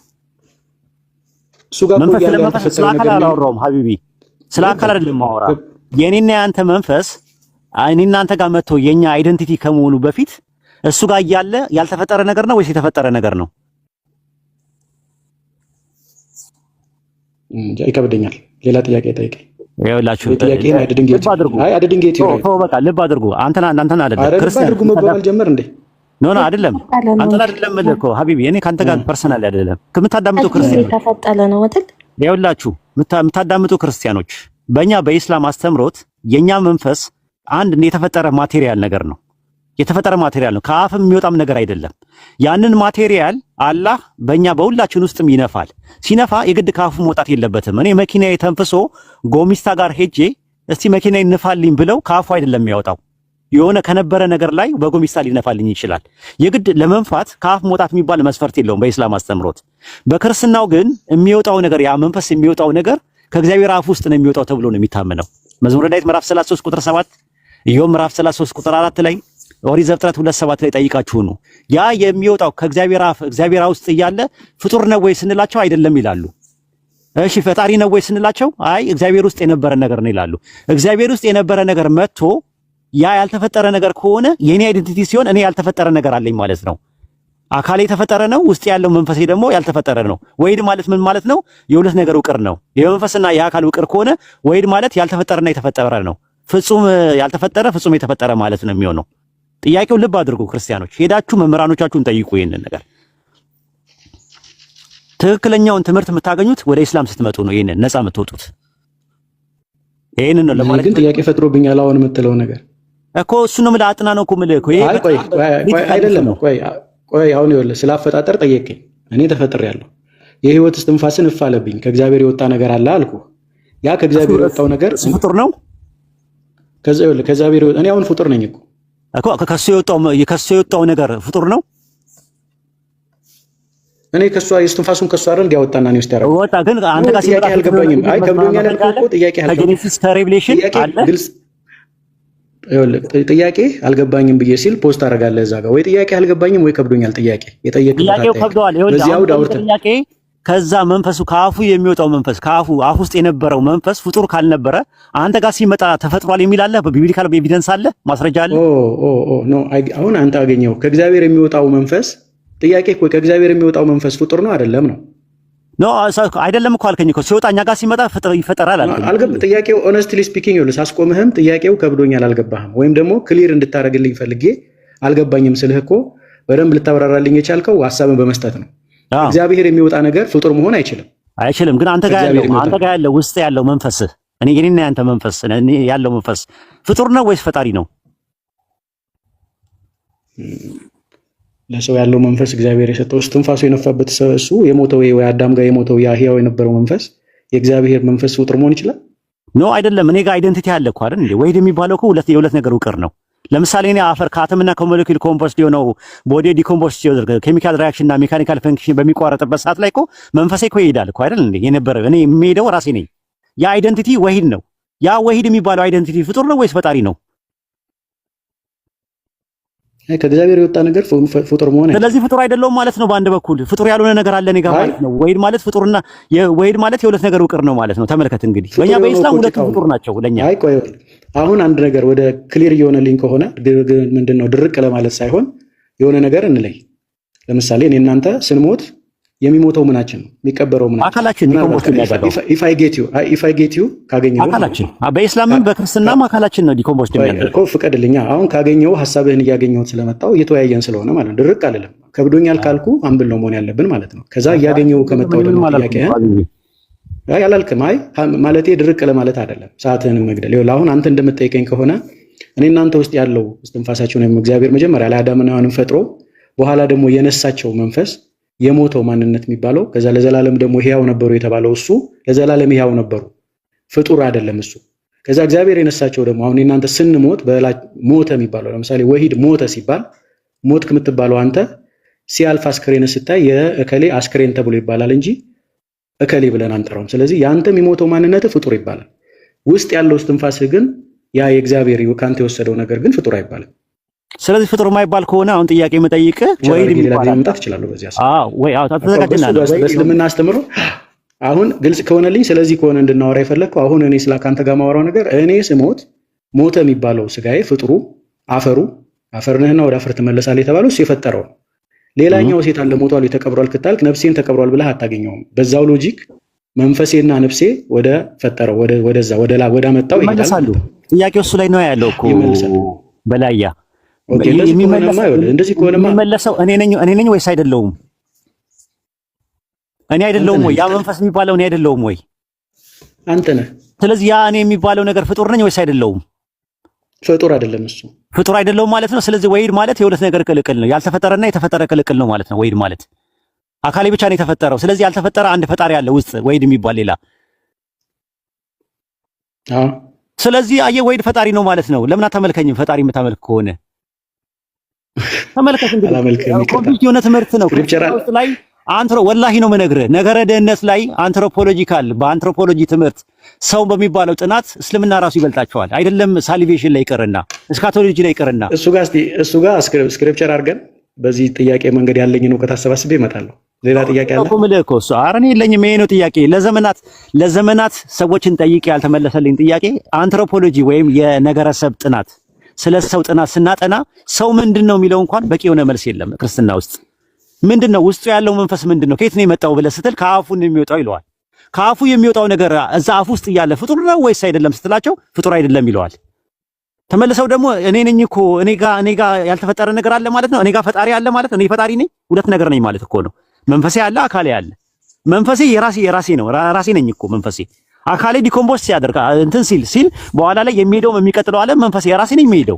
S2: እሱ ጋር እኮ
S1: መንፈስ
S2: እያለ
S1: ስለ መንፈስ ስለ
S2: ያልተፈጠረ
S1: አካል
S2: ነገር ሊኖር
S1: አላወራውም ሀቢቢ፣ ስለ አካል
S2: ገባኝ።
S1: አይደለም ማወራ። የኔና ያንተ መንፈስ እኔና አንተ ጋር መጥቶ የኛ identity ከመሆኑ በፊት እሱ ጋር እያለ ያልተፈጠረ ነገር ነው ወይስ የተፈጠረ ነገር ነው?
S2: እንጃ ይከብደኛል። ሌላ ጥያቄ ጠይቀኝ።
S1: ይኸውላችሁ
S2: ጥያቄን I didn't get
S1: ልብ አድርጉ።
S2: አይ I didn't get you right
S1: ተው በቃ ልብ አድርጉ። አንተን አንተን አይደለም
S2: አረ ልብ
S1: ክርስቲያን
S2: አድርጉ መባባል ጀመር እንዴ?
S1: No no አይደለም፣
S3: የተፈጠረ ነው
S1: አንተን አይደለም የምልህ እኮ ሀቢቢ፣ እኔ ከአንተ ጋር personal አይደለም። ከምታዳምጡ ክርስቲያኖች
S3: የተፈጠረ ነው አይደል?
S1: ይኸውላችሁ የምታዳምጡ ክርስቲያኖች በእኛ በኢስላም አስተምሮት የኛ መንፈስ አንድ የተፈጠረ material ነገር ነው። የተፈጠረ material ነው። ከአፍም የሚወጣም ነገር አይደለም። ያንን material አላህ በእኛ በሁላችን ውስጥም ይነፋል። ሲነፋ የግድ ከአፉ መውጣት የለበትም። እኔ መኪናዬ ተንፍሶ ጎሚስታ ጋር ሄጄ እስቲ መኪናዬ ንፋልኝ ብለው ከአፉ አይደለም የሚያወጣው የሆነ ከነበረ ነገር ላይ በጎሚስታ ሊነፋልኝ ይችላል። የግድ ለመንፋት ከአፍ መውጣት የሚባል መስፈርት የለውም በኢስላም አስተምሮት። በክርስትናው ግን የሚወጣው ነገር ያ መንፈስ የሚወጣው ነገር ከእግዚአብሔር አፍ ውስጥ ነው የሚወጣው ተብሎ ነው የሚታመነው። መዝሙረ ዳዊት ምዕራፍ 33 ቁጥር 7፣ ኢዮብ ምዕራፍ 33 ቁጥር 4 ላይ፣ ኦሪት ዘፍጥረት 2:7 ላይ ጠይቃችሁ ነው። ያ የሚወጣው ከእግዚአብሔር አፍ እግዚአብሔር ውስጥ እያለ ፍጡር ነው ወይ ስንላቸው አይደለም ይላሉ። እሺ ፈጣሪ ነው ወይ ስንላቸው አይ እግዚአብሔር ውስጥ የነበረ ነገር ነው ይላሉ። እግዚአብሔር ውስጥ የነበረ ነገር መጥቶ ያ ያልተፈጠረ ነገር ከሆነ የኔ identity ሲሆን እኔ ያልተፈጠረ ነገር አለኝ ማለት ነው። አካሌ የተፈጠረ ነው፣ ውስጥ ያለው መንፈሴ ደግሞ ያልተፈጠረ ነው። ወይድ ማለት ምን ማለት ነው? የሁለት ነገር ውቅር ነው። የመንፈስና የአካል ውቅር ከሆነ ወይድ ማለት ያልተፈጠረና የተፈጠረ ነው። ፍጹም ያልተፈጠረ ፍጹም የተፈጠረ ማለት ነው የሚሆነው። ጥያቄው ልብ አድርጉ ክርስቲያኖች፣ ሄዳችሁ መምህራኖቻችሁን ጠይቁ ይሄንን ነገር። ትክክለኛውን ትምህርት የምታገኙት ወደ ኢስላም ስትመጡ ነው። ይሄንን ነፃ የምትወጡት ይሄንን ነው
S2: እኔ
S1: ለማለት
S2: ግን ጥያቄ ፈጥሮብኛል አሁን የምትለው ነገር
S1: እኮ እሱ ነው የምልህ። አጥና ነው እኮ የምልህ እኮ ይሄ
S2: አይ ቆይ
S1: በጣም
S2: ቆይ ቆይ
S1: critical
S2: አይደለም
S1: ነው።
S2: ቆይ ቆይ አሁን ይኸውልህ ስለ አፈጣጠር ጠየቀኝ። እኔ ተፈጥሬያለሁ። የህይወት እስትንፋስን እፍ አለብኝ። ከእግዚአብሔር የወጣ ነገር አለ አልኩ። ያ ከእግዚአብሔር የወጣው ነገር
S1: እሱ ፍጡር ነው
S2: ከዛ ይኸውልህ ከእግዚአብሔር እኔ አሁን ፍጡር ነኝ እኮ
S1: እኮ ከሱ የወጣው ነገር ፍጡር ነው።
S2: እኔ ከሷ የእስትንፋሱን ከሷ አይደል እንዲያወጣና እኔ ውስጥ ያደረገው
S1: ወጣ ግን አንተ ጋር
S2: ጥያቄ
S1: ሲመጣ
S2: አልገባኝም። አይ ከብዶኛል ያልኩህ እኮ ጥያቄ አልገባኝም።
S1: ከ Genesis ከ Revelation
S2: ጥያቄ
S1: አለ
S2: ግልጽ ይኸውልህ፣ ጥያቄ አልገባኝም ብዬ ሲል post አደርጋለህ እዛ ጋር፣ ወይ ጥያቄ አልገባኝም ወይ ከብዶኛል ጥያቄ የጠየቅበት
S1: ጥያቄው
S2: አጠያየቅ
S1: ከብደዋል። ይኸውልህ
S2: በዚህ
S1: አሁን
S2: አውድ
S1: ጠይቅ
S2: አውርተህ
S1: ጥያቄ ከዛ መንፈሱ ከአፉ የሚወጣው መንፈስ ከአፉ አፍ ውስጥ የነበረው መንፈስ ፍጡር ካልነበረ አንተ ጋር ሲመጣ ተፈጥሯል የሚል አለ? በ biblical evidence አለ? ማስረጃ አለ?
S2: Oh oh oh no፣ አሁን አንተ አገኘው። ከእግዚአብሔር የሚወጣው መንፈስ፣ ጥያቄ እኮ ከእግዚአብሔር የሚወጣው መንፈስ ፍጡር ነው አይደለም ነው።
S1: No፣ አይደለም እኮ አልከኝ እኮ። ሲወጣ እኛ ጋር ሲመጣ ይፈጠራል አልከኝ።
S2: አልገብ ጥያቄው honestly speaking ይኸውልህ፣ ሳስቆምህም ጥያቄው ከብዶኛል አልገባህም ወይም ደግሞ clear እንድታደርግልኝ ፈልጌ አልገባኝም ስልህ እኮ በደንብ ልታብራራልኝ የቻልከው ሀሳብን በመስጠት ነው። እግዚአብሔር የሚወጣ ነገር ፍጡር መሆን አይችልም።
S1: አይችልም። ግን አንተ ጋር
S2: ከእግዚአብሔር
S1: ያለው
S2: የሚወጣ
S1: አንተ ጋር ያለው ውስጥ ያለው መንፈስህ፣ እኔ የኔና ያንተ መንፈስ፣ እኔ ያለው መንፈስ ፍጡር ነው ወይስ ፈጣሪ ነው?
S2: ለሰው ያለው መንፈስ እግዚአብሔር የሰጠው እስትንፋሱ የነፋበት ሰው እሱ የሞተው ወይ አዳም ጋር የሞተው ያ ህያው የነበረው መንፈስ የእግዚአብሔር መንፈስ ፍጡር መሆን ይችላል?
S1: No፣ አይደለም። እኔ ጋር identity አለ እኮ አይደል እንዴ? ወሂድ የሚባለው እኮ ሁለት የሁለት ነገር ውቅር ነው። ለምሳሌ እኔ አፈር ከአተምና ከሞለኪል composed የሆነው body decompose ሲያደርግ chemical reaction እና mechanical function በሚቋረጥበት ሰዓት ላይ እኮ መንፈሴ እኮ ይሄዳል እኮ አይደል እንዴ? የነበረ እኔ የሚሄደው ራሴ ነኝ። ያ identity ወሂድ ነው። ያ ወሂድ የሚባለው identity ፍጡር ነው ወይስ ፈጣሪ ነው?
S2: አይ፣ ከእግዚአብሔር የወጣ ነገር ፍጡር መሆን አይችልም።
S1: ስለዚህ ፍጡር አይደለሁም ማለት ነው። በአንድ በኩል ፍጡር ያልሆነ ነገር አለ እኔ ጋር
S2: አይ
S1: ማለት ነው። ወሂድ ማለት ፍጡርና የወሂድ ማለት የሁለት ነገር ውቅር ነው ማለት ነው። ተመልከት እንግዲህ
S2: ፍጡር
S1: በእኛ
S2: የሆነው
S1: በኢስላም
S2: እኮ
S1: ሁለቱም
S2: ጭቃው
S1: ፍጡር
S2: ነው።
S1: ናቸው ለኛ።
S2: አይ ቆይ፣ አሁን አንድ ነገር ወደ clear እየሆነልኝ ከሆነ ምንድን ነው ድርቅ ለማለት ሳይሆን የሆነ ነገር እንለይ። ለምሳሌ እኔ እናንተ ስንሞት የሚሞተው ምናችን ነው? የሚቀበረው ምናችን ነው?
S1: አካላችን
S2: ምናልባት
S1: decompose የሚያደርገው
S2: if I get you if I get you ካገኘው ማለት
S1: አካላችን
S2: ነው።
S1: በኢስላምም በክርስትናም አካላችን ነው decompose
S2: ቆይ
S1: የሚያደርገው።
S2: እኮ ፍቀድልኛ። አሁን ካገኘው ሀሳብህን እያገኘሁት ስለመጣው እየተወያየን ስለሆነ ማለት ነው። ድርቅ አልልም። ከብዶኛል ካልኩ humble ነው መሆን ያለብን ማለት ነው። ከዛ እያገኘው ከመጣው
S1: ምንም
S2: ደግሞ
S1: አላልኩም
S2: ጥያቄህን
S1: እኮ አብዬ።
S2: አይ አላልክም። አይ ማለቴ ድርቅ ለማለት አይደለም፣ ሰዓትህንም መግደል። ይኸውልህ አሁን አንተ እንደምትጠይቀኝ ከሆነ እኔ እናንተ ውስጥ ያለው እስትንፋሳቸውን ወይም እግዚአብሔር መጀመሪያ ላይ አዳምና ሔዋንን ፈጥሮ በኋላ ደግሞ የነሳቸው መንፈስ የሞተው ማንነት የሚባለው፣ ከዛ ለዘላለም ደግሞ ሕያው ነበሩ የተባለው እሱ ለዘላለም ሕያው ነበሩ፣ ፍጡር አይደለም እሱ። ከዛ እግዚአብሔር የነሳቸው ደግሞ አሁን እናንተ ስንሞት ሞተ የሚባለው፣ ለምሳሌ ወሂድ ሞተ ሲባል ሞት ከምትባለው አንተ ሲያልፍ አስክሬን ስታይ የእከሌ አስክሬን ተብሎ ይባላል እንጂ እከሌ ብለን አንጠራውም። ስለዚህ የአንተ የሚሞተው ማንነት ፍጡር ይባላል። ውስጥ ያለው እስትንፋስህ ግን ያ የእግዚአብሔር ከአንተ የወሰደው ነገር ግን ፍጡር አይባልም።
S1: ስለዚህ ፍጡር የማይባል ከሆነ አሁን ጥያቄ የምጠይቅህ
S2: ቸር
S1: ወሂድ
S2: አድርጌ ሌላ ጊዜ
S1: የሚባል አለ።
S2: መምጣት እችላለሁ በዚህ ሀሳብ።
S1: አዎ ወይ አዎ
S2: እኮ በሱ
S1: ተዘጋጅና ነው ወይ
S2: በእስልምና አስተምሮ አሁን ግልጽ ከሆነልኝ፣ ስለዚህ ከሆነ እንድናወራ የፈለግከው አሁን እኔ ስለ ከአንተ ጋር ማወራው ነገር እኔ ስሞት ሞተ የሚባለው ስጋዬ ፍጡሩ አፈሩ፣ አፈር ነህና ወደ አፈር ትመለሳለህ የተባለው እሱ የፈጠረው ነው። ሌላኛው ሴት አለ ሞቷል ተቀብሯል ክታልክ ነፍሴን ተቀብሯል ብለህ አታገኘውም። በዛው logic መንፈሴና ነፍሴ ወደ ፈጠረው ወደዛ ወደ አመጣው ይሄዳል
S1: ይመለሳሉ።
S2: ማለት ነው።
S1: ጥያቄው እሱ ላይ ነው ያለው እኮ
S2: ይመለሳል።
S1: በላያ
S2: Okay፣ እንደዚህ ከሆነማ ይኸውልህ፣ እንደዚህ ከሆነማ
S1: የሚመለሰው እኔ ነኝ ወይስ አይደለሁም? እኔ
S2: አንተ
S1: አይደለሁም
S2: ነህ
S1: ወይ? ያ መንፈስ የሚባለው እኔ አይደለሁም ወይ?
S2: አንተ ነህ።
S1: ስለዚህ ያ እኔ የሚባለው ነገር ፍጡር ነኝ ወይስ አይደለሁም?
S2: ፍጡር አይደለም እሱ።
S1: ፍጡር አይደለሁም ማለት ነው። ስለዚህ ወሂድ ማለት የሁለት ነገር ቅልቅል ነው። ያልተፈጠረና የተፈጠረ ቅልቅል ነው ማለት ነው። ወሂድ ማለት አካሌ ብቻ ነው የተፈጠረው። ስለዚህ ያልተፈጠረ አንድ ፈጣሪ አለ ውስጥ ወሂድ የሚባል ሌላ።
S2: አዎ።
S1: ስለዚህ አየህ ወሂድ ፈጣሪ ነው ማለት ነው። ለምን አታመልከኝም? ፈጣሪ የምታመልክ ከሆነ ተመልከት እንግዲህ
S2: አላመልክህም፣ ይቅርታ።
S1: Complete የሆነ ትምህርት ነው።
S2: Scriptural
S1: ክርስትና ውስጥ ላይ ወላሂ ነው የምነግርህ፣ ነገረ ድህነት ላይ anthropological በ anthropology ትምህርት ሰው በሚባለው ጥናት እስልምና ራሱ ይበልጣቸዋል። አይደለም salvation ላይ ይቅርና eschatology ላይ ይቅርና
S2: እሱ ጋር እስቲ እሱ ጋር scripture አድርገን በዚህ ጥያቄ መንገድ ያለኝን እውቀት አሰባስቤ እመጣለሁ። ሌላ ጥያቄ አለ?
S1: እኮ የምልህ እኮ እሱ ኧረ እኔ የለኝም። ይሄ ነው ጥያቄ። ለዘመናት ለዘመናት ሰዎችን ጠይቄ ያልተመለሰልኝ ጥያቄ አንትሮፖሎጂ ወይም የነገረሰብ ጥናት፣ ስለ ሰው ጥናት ስናጠና ሰው ምንድን ነው የሚለው እንኳን በቂ የሆነ መልስ የለም። ክርስትና ውስጥ ምንድን ነው ውስጡ ያለው መንፈስ ምንድን ነው ከየት ነው የመጣው ብለህ ስትል ከአፉ ነው የሚወጣው ይለዋል። ከአፉ የሚወጣው ነገር እዛ አፉ ውስጥ እያለ ፍጡር ነው ወይስ አይደለም ስትላቸው ፍጡር አይደለም ይለዋል። ተመልሰው ደግሞ እኔ ነኝ እኮ፣ እኔ ጋ ያልተፈጠረ ነገር አለ ማለት ነው። እኔ ጋ ፈጣሪ አለ ማለት ነው። እኔ ፈጣሪ ነኝ፣ ሁለት ነገር ነኝ ማለት እኮ ነው። መንፈሴ አለ፣ አካሌ አለ። መንፈሴ የራሴ የራሴ ነው፣ ራሴ ነኝ እኮ መንፈሴ። አካሌ decompose ሲያደርግ እንትን ሲል ሲል በኋላ ላይ የሚሄደው የሚቀጥለው ዓለም መንፈሴ የራሴ ነኝ የሚሄደው።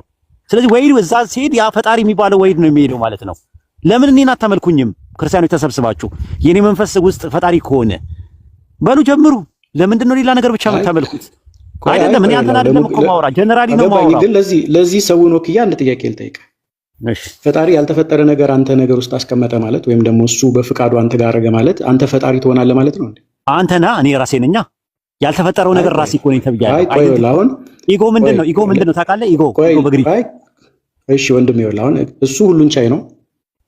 S1: ስለዚህ ወሂድ እዛ ሲሄድ ያ ፈጣሪ የሚባለው ወሂድ ነው የሚሄደው ማለት ነው። ለምን እኔን አታመልኩኝም? ክርስቲያኖች ተሰብስባችሁ የኔ መንፈስ ውስጥ ፈጣሪ ከሆነ በሉ ጀምሩ። ለምንድን ነው ሌላ ነገር ብቻ
S2: አይ
S1: የምታመልኩት?
S2: ቆይ አይ
S1: አይደለም እኔ
S2: ቆይ
S1: አንተን አይደለም እኮ ማውራ፣ generally ነው
S2: ገባኝ።
S1: ማውራው።
S2: ግን ለዚህ ሰውን ወክዬ አንድ ጥያቄ ልጠይቅ።
S1: እሺ።
S2: ፈጣሪ ያልተፈጠረ ነገር አንተ ነገር ውስጥ አስቀመጠ ማለት ወይም ደግሞ እሱ በፍቃዱ አንተ ጋር አደረገ ማለት አንተ ፈጣሪ ትሆናለህ ማለት ነው እንዴ?
S1: አንተ ና፣ እኔ ራሴ ነኛ። ያልተፈጠረው
S2: አይ
S1: ነገር
S2: ቆይ
S1: ራሴ እኮ ነኝ
S2: አይ
S1: ተብያለሁ።
S2: ቆይ
S1: identity
S2: አሁን
S1: ego ምንድን
S2: ቆይ
S1: ነው? Ego ምንድን ነው ታውቃለህ? Ego
S2: ቆይ
S1: Ego በግሪክ
S2: አይ እሺ ወንድም ይኸውልህ አሁን እሱ ሁሉን ቻይ ነው፣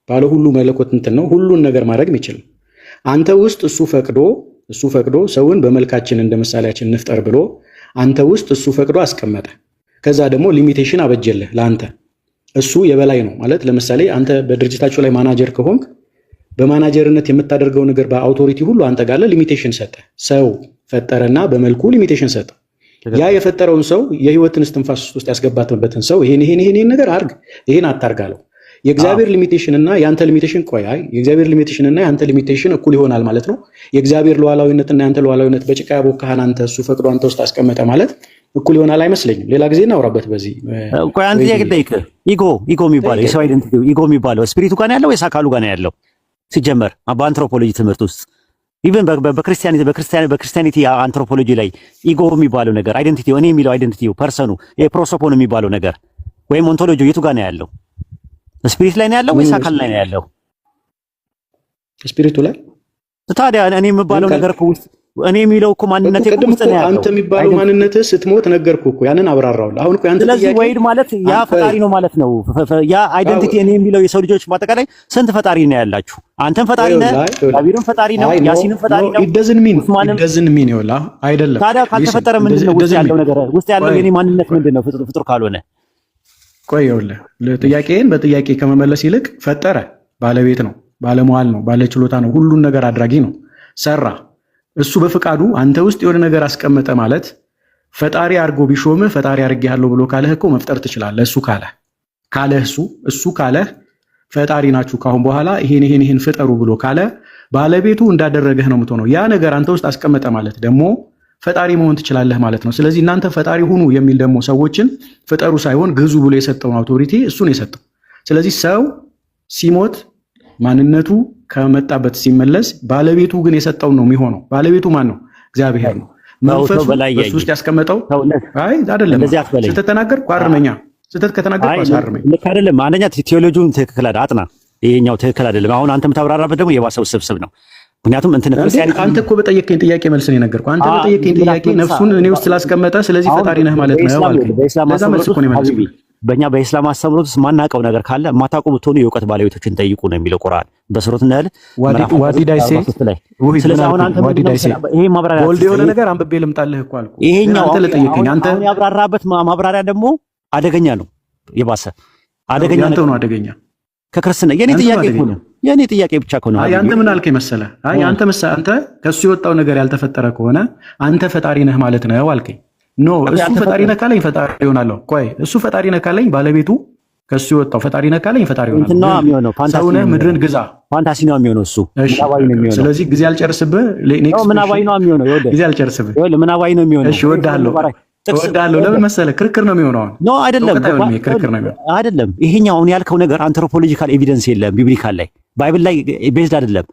S2: ባለ ሁሉ መለኮት እንትን ነው፣ ሁሉን ነገር ማድረግ የሚችል ነው። አንተ ውስጥ እሱ ፈቅዶ ሰውን በመልካችን እንደ ምሳሌያችን እንፍጠር ብሎ አንተ ውስጥ እሱ ፈቅዶ አስቀመጠ። ከዛ ደግሞ limitation አበጀልህ ለአንተ። እሱ የበላይ ነው ማለት ለምሳሌ አንተ በድርጅታችሁ ላይ ማናጀር ከሆንክ በማናጀርነት የምታደርገው ነገር በ authority ሁሉ አንተ ጋር limitation ሰጠ። ሰው ፈጠረና በመልኩ limitation ሰጠ። ያ የፈጠረውን ሰው የህይወትን እስትንፋስ ውስጥ ያስገባበትን ሰው ይሄን ይሄን ይሄን ነገር አርግ፣ ይሄን አታርግ አለው። የእግዚአብሔር limitation እና የአንተ limitation፣ ቆይ፣ አይ የእግዚአብሔር limitation እና የአንተ limitation እኩል ይሆናል ማለት ነው። የእግዚአብሔር ሉዓላዊነት እና የአንተ ሉዓላዊነት በጭቃ ያቦካህን አንተ እሱ ፈቅዶ አንተ ውስጥ አስቀመጠ ማለት እኩል ይሆናል አይመስለኝም። ሌላ ጊዜ እናውራበት በዚህ።
S1: ቆይ አንድ ጥያቄ ልጠይቅህ። Ego የሚባለው የሰው identity ego የሚባለው spirit ኡ ጋር ነው ያለው ወይስ አካሉ ጋር ነው ያለው? ሲጀመር በአንትሮፖሎጂ ትምህርት ውስጥ even በ Christianity anthropology ላይ ego የሚባለው ነገር identity እኔ የሚለው identity person ኡ የ prosopon የሚባለው ነገር ወይም ontology የቱ ጋር ነው ያለው? Spirit ላይ ነው ያለው ወይስ አካል ላይ ነው ያለው?
S2: Spirit ኡ ላይ።
S1: ታዲያ እኔ የምባለው ነገር እኮ ውስጥ እኔ የሚለው እኮ ማንነቴ እኮ
S2: ቅድም
S1: ውስጥ
S2: እኮ
S1: ነው ያለው።
S2: አንተ የሚባለው ማንነትህ ስትሞት ነገርኩህ እኮ፣ ያንን አብራራውልህ። አሁን እኮ ያንተ
S1: ስለዚህ
S2: ጥያቄ
S1: ወይድ ማለት ያ ፈጣሪ ነው ማለት ነው። ያ identity እኔ የሚለው የሰው ልጆች በአጠቃላይ ስንት ፈጣሪ ነው ያላችሁ? አንተም ፈጣሪ ነህ፣ ዳቢርም ፈጣሪ ነው፣ ያሲንም ፈጣሪ ነው፣
S2: Doesn't mean
S1: ኡስማንም።
S2: Doesn't mean ይኸውልህ አይደለም።
S1: ታዲያ ካልተፈጠረ ምንድን ነው ውስጥ ያለው ነገር? ውስጥ ያለው የኔ ማንነት ምንድን ነው? ፍጡር ካልሆነ።
S2: ቆይ ይኸውልህ፣ ጥያቄን በጥያቄ ከመመለስ ይልቅ ፈጠረ፣ ባለቤት ነው፣ ባለመዋል ነው፣ ባለችሎታ ነው፣ ሁሉን ነገር አድራጊ ነው፣ ሰራ። እሱ በፍቃዱ አንተ ውስጥ የሆነ ነገር አስቀመጠ ማለት ፈጣሪ አድርጎ ቢሾምህ ፈጣሪ አድርጌሃለሁ ብሎ ካለህ እኮ መፍጠር ትችላለህ። እሱ ካለህ እሱ ካለህ ፈጣሪ ናችሁ ካሁን በኋላ ይሄን ይሄን ይሄን ፍጠሩ ብሎ ካለ ባለቤቱ እንዳደረገህ ነው የምትሆነው። ያ ነገር አንተ ውስጥ አስቀመጠ ማለት ደግሞ ፈጣሪ መሆን ትችላለህ ማለት ነው። ስለዚህ እናንተ ፈጣሪ ሁኑ የሚል ደግሞ ሰዎችን ፍጠሩ ሳይሆን ግዙ ብሎ የሰጠውን authority እሱ ነው የሰጠው። ስለዚህ ሰው ሲሞት ማንነቱ ከመጣበት ሲመለስ ባለቤቱ ግን የሰጠውን ነው የሚሆነው። ባለቤቱ ማን ነው? እግዚአብሔር ነው። መንፈሱ በሱ ውስጥ ያስቀመጠው አይ አይደለም። ስህተት ተናገርኩ አርመኛ። ስህተት ከተናገርኩ አሳርመኝ።
S1: ልክ አይደለም። አንደኛ ቴዎሎጂውን ትክክል አጥና። ይሄኛው ትክክል አይደለም። አሁን አንተ የምታብራራበት ደግሞ የባሰ ውስብስብ ነው። ምክንያቱም እንትን
S2: ክርስቲያን አንተ እኮ በጠየቀኝ ጥያቄ መልስ ነው የነገርኩህ። አንተ በጠየቀኝ ጥያቄ ነፍሱን እኔ ውስጥ ስላስቀመጠ ስለዚህ ፈጣሪ ነህ ማለት ነው አልከኝ። ለዛ መልስ እኮ ነው የመለስኩት።
S1: በእኛ በኢስላም አስተምህሮት ውስጥ ማናውቀው ነገር ካለ የማታውቁ ብትሆኑ የእውቀት ባለቤቶችን ጠይቁ ነው የሚለው ቁርአን በሱረት ነህል
S2: What did I say?
S1: ላይ። ስለዚህ አሁን አንተ ይሄ ማብራሪያ
S2: Bold የሆነ ነገር አንብቤ ልምጣልህ እኮ አልኩህ።
S1: ይሄኛው
S2: አንተ ለጠየቀኝ አንተ
S1: አሁን ያብራራበት ማብራሪያ ደግሞ አደገኛ ነው፣ የባሰ አደገኛ።
S2: ያንተው ነው አደገኛ።
S1: ከክርስትና የኔ ጥያቄ እኮ ነው። የኔ ጥያቄ ብቻ እኮ ነው።
S2: አይ አንተ ምን አልከኝ መሰለህ? አይ አንተ ከሱ የወጣው ነገር ያልተፈጠረ ከሆነ አንተ ፈጣሪ ነህ ማለት ነው አልከኝ። No፣ እሱ ፈጣሪ ነህ ካለኝ ፈጣሪ እሆናለሁ። ቆይ፣ እሱ ፈጣሪ ነህ ካለኝ፣ ባለቤቱ ከሱ የወጣው ፈጣሪ ነህ ካለኝ ፈጣሪ እሆናለሁ። ሰው ነህ ምድርን ግዛ።
S1: Fantasy ነው የሚሆነው እሱ፣ ምናባዊ ነው የሚሆነው።
S2: ስለዚህ ጊዜ አልጨርስብህ።
S1: Next ምናባዊ ነው የሚሆነው።
S2: ጊዜ አልጨርስብህ።
S1: ይኸውልህ ምናባዊ ነው የሚሆነው።
S2: እሺ እወድሃለሁ፣ እወድሃለሁ። ለምን መሰለህ? ክርክር ነው የሚሆነው። አሁን
S1: No፣ አይደለም፣
S2: ክርክር ነው የሚሆነው።
S1: አይደለም። ይሄኛው አሁን ያልከው ነገር anthropological evidence የለም። Biblical ላይ Bible ላይ based አይደለም።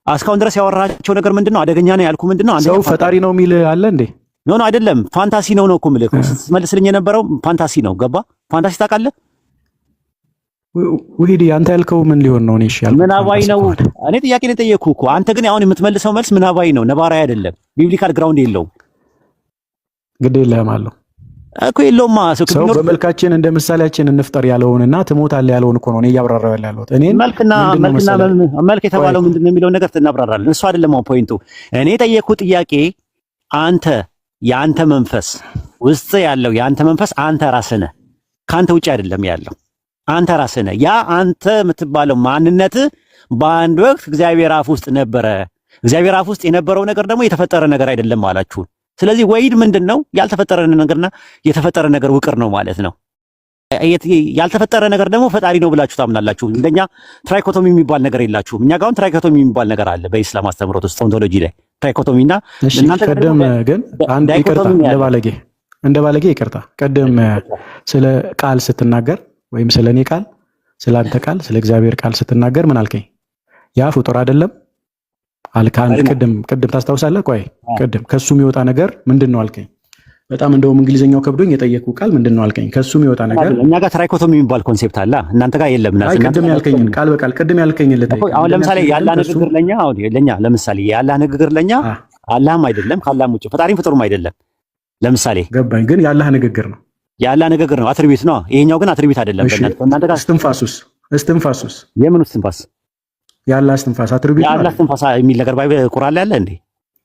S1: እስካሁን ድረስ ያወራቸው ነገር ምንድነው? አደገኛ ነው ያልኩ ምንድነው?
S2: ሰው ፈጣሪ ነው የሚል አለ እንዴ?
S1: No፣ አይደለም። Fantasy ነው ነው እኮ የምልህ። ስትመልስልኝ የነበረው fantasy ነው። ገባ? Fantasy ታውቃለህ?
S2: ውሂድ፣ አንተ ያልከው ምን ሊሆን ነው? እኔ እሺ ያልኩት
S1: ምናባዊ ነው። እኔ ጥያቄ ነው የጠየቅኩህ እኮ። አንተ ግን አሁን የምትመልሰው መልስ ምናባዊ ነው፣ ነባራዊ አይደለም። Biblical ground የለውም።
S2: ግድ የለህም አለው
S1: እኮ የለውማ።
S2: ሰው በመልካችን እንደ ምሳሌያችን እንፍጠር ያለውንና ትሞታለህ ያለውን እኮ ነው እኔ እያብራራሁ ያለሁት። እኔን
S1: መልክና መልክና መልክ የተባለው ምንድን ነው የሚለውን ነገር እናብራራለን። እሱ አይደለም አሁን point ኡ። እኔ የጠየቅኩህ ጥያቄ አንተ የአንተ መንፈስ ውስጥ ያለው የአንተ መንፈስ አንተ ራስህ ነህ፣ ከአንተ ውጭ አይደለም ያለው አንተ ራስህ ነህ። ያ አንተ የምትባለው ማንነት በአንድ ወቅት እግዚአብሔር አፍ ውስጥ ነበረ። እግዚአብሔር አፍ ውስጥ የነበረው ነገር ደግሞ የተፈጠረ ነገር አይደለም አላችሁ። ስለዚህ ወይድ ምንድን ነው? ያልተፈጠረ ነገርና የተፈጠረ ነገር ውቅር ነው ማለት ነው። ያልተፈጠረ ነገር ደግሞ ፈጣሪ ነው ብላችሁ ታምናላችሁ። እንደኛ trichotomy የሚባል ነገር የላችሁም። እኛ ጋር አሁን trichotomy የሚባል ነገር አለ በኢስላም አስተምህሮት ውስጥ ontology ላይ trichotomy እና
S2: እናንተ ቀደም ግን አንድ ይቅርታ፣ እንደ ባለጌ ይቅርታ። ቀደም ስለ ቃል ስትናገር ወይም ስለ እኔ ቃል፣ ስለ አንተ ቃል፣ ስለ እግዚአብሔር ቃል ስትናገር ምን አልከኝ? ያ ፍጡር አይደለም አልክ። አንድ ቅድም ታስታውሳለህ? ቆይ፣ ቅድም ከሱ የሚወጣ ነገር ምንድን ነው አልከኝ። በጣም እንደውም እንግሊዝኛው ከብዶኝ የጠየኩህ ቃል ምንድን ነው አልከኝ። ከሱ የሚወጣ ነገር
S1: እኛ ጋር trichotomy የሚባል concept አለ፣ እናንተ ጋር የለም።
S2: አይ ቅድም ያልከኝን ቃል በቃል ቅድም ያልከኝን ልጠይቅ።
S1: አሁን ለምሳሌ ያላ ንግግር ለኛ አሁን ለኛ ለምሳሌ ያላ ንግግር ለኛ አላህም አይደለም፣ ከአላህም ውጭ ፈጣሪም ፍጡርም አይደለም። ለምሳሌ
S2: ገባኝ። ግን የአላህ ንግግር ነው።
S1: የአላህ ንግግር ነው፣ attribute ነው። ይሄኛው ግን attribute አይደለም።
S2: እሺ፣
S1: በእናንተ ጋር
S2: እስትንፋሱስ እስትንፋሱስ
S1: የምኑ እስትንፋስ?
S2: የአላህ እስትንፋስ attribute ነው
S1: የአላህ
S2: አይደለም?
S1: እስትንፋስ የሚል ነገር Bible ቁርአን ላይ አለ እንዴ?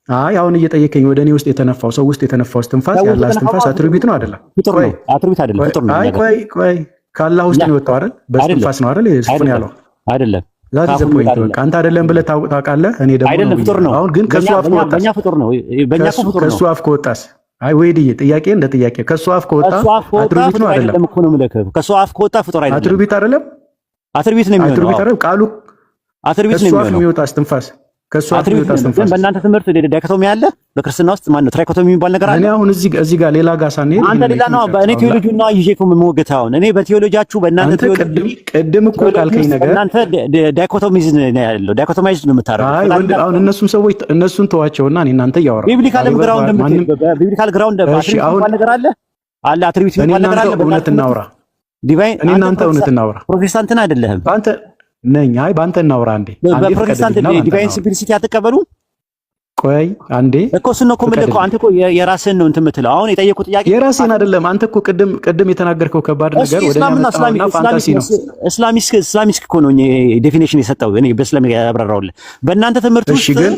S2: አይ፣ አሁን እየጠየከኝ ወደ እኔ ውስጥ የተነፋው፣ ሰው ውስጥ የተነፋው እስትንፋስ
S1: ሰው ውስጥ
S2: የአላህ
S1: የተነፋው
S2: እስትንፋስ attribute ነው አይደለም?
S1: ፍጡር
S2: ቆይ
S1: ነው፣ attribute አይደለም፣
S2: ቆይ
S1: ፍጡር ነው።
S2: አይ
S1: እኛ ጋር
S2: ቆይ ቆይ፣ ከአላህ ውስጥ ነው የወጣው አይደል?
S1: አይደለም።
S2: በእስትንፋስ ነው አይደል? ስፍን
S1: አይደለም።
S2: ያለው
S1: አይደለም።
S2: That
S1: ካፉ
S2: the point።
S1: አይደለም።
S2: በቃ አንተ አይደለም ብለህ ታውቃለህ። እኔ ደግሞ
S1: አይደለም
S2: ነው
S1: ፍጡር ነው።
S2: አሁን ግን ከሱ
S1: በእኛ
S2: አፍ
S1: በእኛ
S2: ከወጣስ
S1: በእኛ ፍጡር ነው። በእኛ እኮ ፍጡር ነው።
S2: ከሱ አፍ ከወጣስ? አይ ወይድዬ፣ ጥያቄ እንደ ጥያቄ ከሱ አፍ ከወጣ
S1: ከሱ አፍ ከወጣ
S2: attribute ነው
S1: ፍጡር
S2: አይደለም?
S1: አይደለም እኮ ነው የምልህ። ከሱ አፍ ከወጣ ፍጡር አይደለም።
S2: attribute አይደለም?
S1: attribute ነው የሚሆነው።
S2: attribute
S1: አዎ
S2: አይደለም ቃሉ
S1: attribute ነው
S2: ከሱ አፍ
S1: የሚሆነው።
S2: የሚወጣ እስትንፋስ፣ ከሱ አፍ
S1: attribute
S2: የሚወጣ
S1: ነው። ግን
S2: እስትንፋስ
S1: በእናንተ ትምህርት dichotomy አለ። በክርስትና ውስጥ ማን ነው trichotomy የሚባል ነገር
S2: እኔ
S1: አለ?
S2: አሁን እዚህ ጋር ሌላ ጋር ሳንሄድ
S1: አንተ
S2: ይሄንን
S1: ሌላ ነው።
S2: እንጨርስ።
S1: በእኔ
S2: አሁን
S1: ቴዎሎጂ ነው ይዤ እኮ የምሞግተው። አሁን እኔ በቴዎሎጂያችሁ በእናንተ
S2: አንተ
S1: ቴዎሎጂ
S2: ቅድም ቅድም እኮ
S1: ቴዎሎጂ
S2: ካልከኝ
S1: ውስጥ
S2: ነገር
S1: እናንተ dichotomize ነው ያለው። Dichotomize ነው የምታደርጉት።
S2: አይ ወንድ፣ አሁን እነሱን ሰዎች እነሱን ተዋቸውና እኔ እናንተ እያወራሁ
S1: Biblical ground
S2: ማንም
S1: biblical ground
S2: እሺ፣
S1: attribute
S2: አሁን
S1: የሚባል ነገር አለ አለ attribute
S2: እኔ
S1: የሚባል ነገር
S2: እናንተ
S1: አለ።
S2: እውነት
S1: በእናንተ ትምህርት
S2: እናውራ።
S1: Divine
S2: እኔ እናንተ እውነት እናውራ።
S1: ፕሮቴስታንትን አይደለህም።
S2: በአንተ ነኝ። አይ፣ በአንተ እናውራ አንዴ አንዴ
S1: በፕሮቴስታንት
S2: ፍቀድልኝና በአንተ
S1: divine
S2: እናውራ።
S1: Simplicity አትቀበሉም
S2: ቆይ አንዴ
S1: እኮ። እሱን ነው እኮ የምልህ እኮ።
S2: ፍቀድልኝ።
S1: አንተ እኮ የራስህን ነው እንትን የምትለው። አሁን የጠየኩህ ጥያቄ
S2: የራሴን አይደለም። አንተ እኮ ቅድም ቅድም የተናገርከው ከባድ
S1: እሱ
S2: ነገር ወደ እኔ
S1: እስላምና
S2: ያመጣኸውና fantasy ነው።
S1: Islamic እኮ ነው definition የሰጠው፣ እኔ በ Islamic ያብራራውልህ። በእናንተ ትምህርት
S2: እሺ
S1: ውስጥ
S2: ግን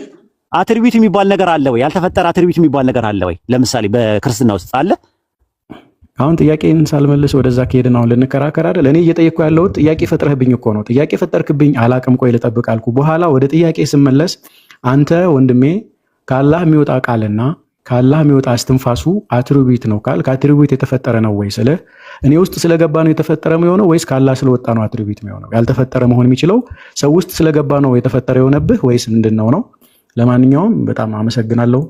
S1: attribute የሚባል ነገር አለ ወይ? ያልተፈጠረ attribute የሚባል ነገር አለ ወይ? ለምሳሌ በክርስትና ውስጥ አለ?
S2: አሁን ጥያቄን ሳልመልስ ወደዛ ከሄድን አሁን ልንከራከር አይደል? እኔ እየጠየቅኩ ያለሁት ጥያቄ ፈጥረህብኝ እኮ ነው። ጥያቄ ፈጠርክብኝ፣ አላቅም፣ ቆይ ልጠብቅ አልኩ። በኋላ ወደ ጥያቄ ስመለስ አንተ ወንድሜ ከአላህ የሚወጣ ቃልና ከአላህ የሚወጣ እስትንፋሱ attribute ነው ካል ከ attribute የተፈጠረ ነው ወይ ስልህ እኔ ውስጥ ስለገባ ነው የተፈጠረ የሚሆነው ወይስ ከአላህ ስለወጣ ነው attribute የሚሆነው? ያልተፈጠረ መሆን የሚችለው ሰው ውስጥ ስለገባ ነው የተፈጠረ የሆነብህ ወይስ ምንድን ነው ነው? ለማንኛውም በጣም አመሰግናለሁ።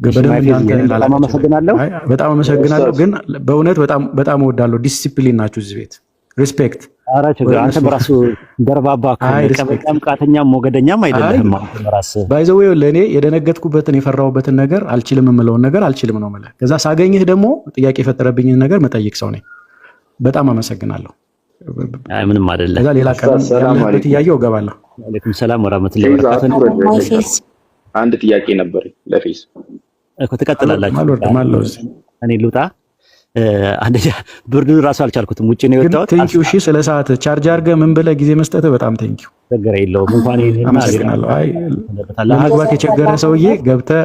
S2: በደንብ እንዳንተ
S1: በጣም
S2: ላላቅ
S1: አመሰግናለሁ።
S2: አይ፣ በጣም አመሰግናለሁ። ግን በእውነት በጣም በጣም እወዳለሁ። ዲሲፕሊን ናችሁ እዚህ ቤት፣ respect።
S1: ኧረ ችግር፣ አንተ በራሱ ደርባባ እኮ
S2: አይ
S1: ነህ።
S2: Respect።
S1: ቀበጣም ቃተኛም ሞገደኛም አይደለህም። አንተ በራስህ
S2: By the way ለእኔ የደነገጥኩበትን የፈራሁበትን ነገር አልችልም የምለውን ነገር አልችልም ነው የምልህ። ከዛ ሳገኝህ ደግሞ ጥያቄ የፈጠረብኝን ነገር መጠይቅ ሰው ነኝ። በጣም አመሰግናለሁ።
S1: አይ ምንም አይደለም።
S2: ከዛ ሌላ ቀን
S5: ኡስታዝ ሰላም
S2: ያለህበት
S5: አለይኩም።
S2: እያየሁ እገባለሁ።
S1: ወአለይኩም ሰላም ወራህመቱላሂ
S5: ፌዝ
S1: ወበረካቱ።
S5: አትውረድ።
S3: My face.
S5: አንድ ጥያቄ ነበረኝ ለፌዝ።
S1: እኮ ትቀጥላላችሁ።
S2: አልወርድም አለው እዚህ።
S1: እኔ ልውጣ። አንደኛ ብርዱን ራሱ አልቻልኩትም። ውጭ ነው
S2: ግን
S1: የወጣሁት።
S2: Thank you፣ እሺ፣ ስለ ሰዓት charge አድርገህ ምን ብለህ ጊዜ መስጠትህ በጣም thank you።
S1: ችግር የለውም። እንኳን ይሄንና
S2: አመሰግናለሁ። አይ፣ ለመግባት የቸገረ ሰውዬ ገብተህ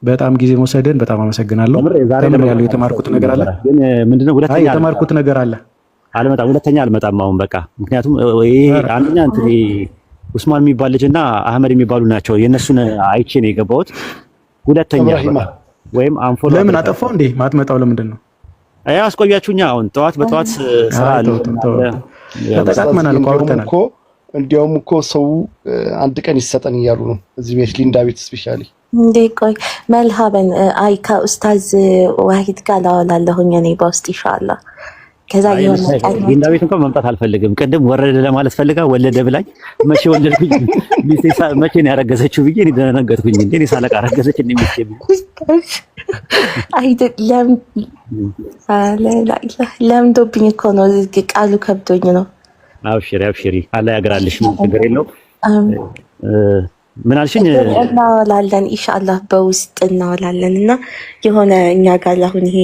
S2: በጣም ጊዜ መውሰድን በጣም አመሰግናለሁ።
S1: ዛሬ
S2: ተምሬያለሁ። የተማርኩት ነገር አለ።
S1: ግን ምንድነው
S2: አይ
S1: ሁለተኛ
S2: የተማርኩት ነገር አለ።
S1: አልመጣም፣ ሁለተኛ አልመጣም። አሁን በቃ ምክንያቱም ይሄ አንደኛ እንትን ኡስማን የሚባል ልጅና አህመድ የሚባሉ ናቸው። የእነሱን አይቼ ነው የገባሁት። ሁለተኛ
S4: እብራሂማ
S1: በቃ ወይም unfollow
S2: ለምን አጠፋው እንዴ? ማትመጣው ለምንድን ነው?
S1: አይ አስቆያችሁኛ። አሁን ጠዋት በጠዋት ስራ
S2: አይ
S1: አለ።
S2: ተው ተው ተው፣ ተጠቃቅመናል እኮ
S4: እንዲያውም
S2: አውርተናል።
S4: እኮ እንዲያውም እኮ ሰው አንድ ቀን ይሰጠን እያሉ ነው እዚህ ቤት፣ ሊንዳ ቤት specially።
S3: እንዴ ቆይ መልሃበን፣ አይ ከኡስታዝ ዋሂድ ጋር ላወላለሁኝ እኔ በውስጥ ኢንሻአላህ። ከዛ የሆነ ቀን
S1: ሊንዳ ቤት እንኳን መምጣት አልፈልግም። ቅድም ወረደ ለማለት ፈልጋ ወለደ ብላኝ መቼ ወለድኩኝ ሚስቴ መቼ ነው ያረገዘችው ብዬ እኔ ደነገጥኩኝ። እንዴ እኔ ሳለቃ አረገዘች እንዴ ሚስቴ ብዬ።
S3: አይደለም፣ ለምዶብኝ እኮ ነው፣ ቃሉ ከብዶኝ ነው።
S1: አብሽሪ አብሽሪ፣ አላህ ያግራልሽ። ምን ችግር የለውም። ምን አልሽኝ?
S3: እናወላለን ኢንሻአላህ፣ በውስጥ እናወላለን እና የሆነ እኛ ጋር አሁን ይሄ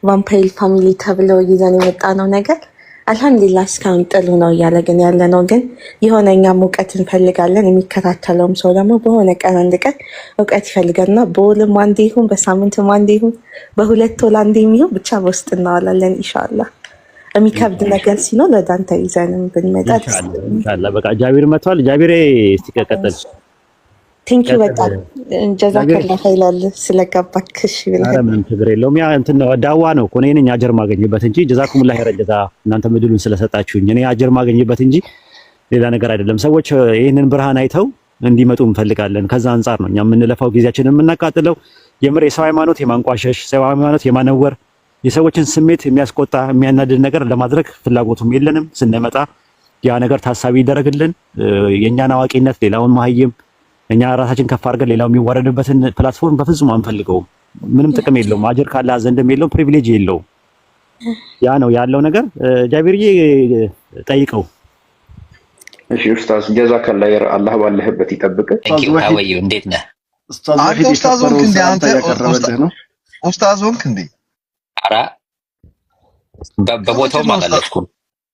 S3: vampire family ተብለው ይዘን የመጣ ነው ነገር አልሐምዱሊላህ እስካሁን ጥሩ ነው እያለግን ያለ ነው። ግን የሆነ እኛም እውቀት እንፈልጋለን። የሚከታተለውም ሰው ደግሞ በሆነ ቀን አንድ ቀን እውቀት ይፈልጋል እና በወልም አንዴ ይሁን፣ በሳምንትም አንዴ ይሁን፣ በ2 ወር አንዴ ይሁን፣ ብቻ በውስጥ እናወላለን ኢንሻአላህ። የሚከብድ ነገር ሲኖር ወደ አንተ ይዘንም ብንመጣ ደስ
S1: ኢንሻአላህ ኢንሻአላህ። በቃ ጃቢር መጥቷል። ጃቢሬ እስቲ ቀጥል።
S3: Thank you በጣም፣ ጀዛከላ ኸይራል ስለገባክ። እሺ
S1: ኧረ
S3: ብለህ
S1: ምንም ችግር የለውም። ያ እንትን ነው፣ ዳዋ ነው እኮ፣ እኔ ነኝ አጀር ማገኝበት እንጂ። ጀዛኩሙላህ ኸይረን ጀዛ፣ እናንተ ምድሉን ስለሰጣችሁኝ እኔ አጀር ማገኝበት እንጂ ሌላ ነገር አይደለም። ሰዎች ይህንን ብርሃን አይተው እንዲመጡ እንፈልጋለን። ከዛ አንጻር ነው እኛ የምንለፋው፣ ጊዜያችንን የምናቃጥለው። የምር የሰው ሃይማኖት የማንቋሸሽ፣ ሰው ሃይማኖት የማነወር፣ የሰዎችን ስሜት የሚያስቆጣ የሚያናድድ ነገር ለማድረግ ፍላጎቱም የለንም። ስንመጣ ያ ነገር ታሳቢ ይደረግልን። የእኛን አዋቂነት ሌላውን መሀይም፣ እኛ ራሳችን ከፍ አድርገን ሌላው የሚዋረድበትን platform በፍጹም አንፈልገውም። ምንም ጥቅም የለውም። አጀር ካለ ዘንድም የለውም፣ privilege የለውም። ያ ነው ያለው ነገር። ጃቢርዬ ጠይቀው።
S5: እሺ ኡስታዝ ጀዛከላ ኸይር፣ አላህ ባለህበት ይጠብቅ።
S6: Thank you. How are you? እንዴት ነህ?
S4: ኡስታዝ
S6: አንተ
S4: ወሒድ
S6: ኡስታዝ ሆንክ
S4: የከበረውን
S6: እንዴ?
S4: ሰላምታ
S6: አንተ
S4: እያቀረበልህ ነው።
S6: ኡስታዝ ሆንክ እንዴ?
S7: ኧረ
S6: ከመቼ
S7: በቦታውም
S6: ነው ኡስታዝ?
S7: አላለፍኩም።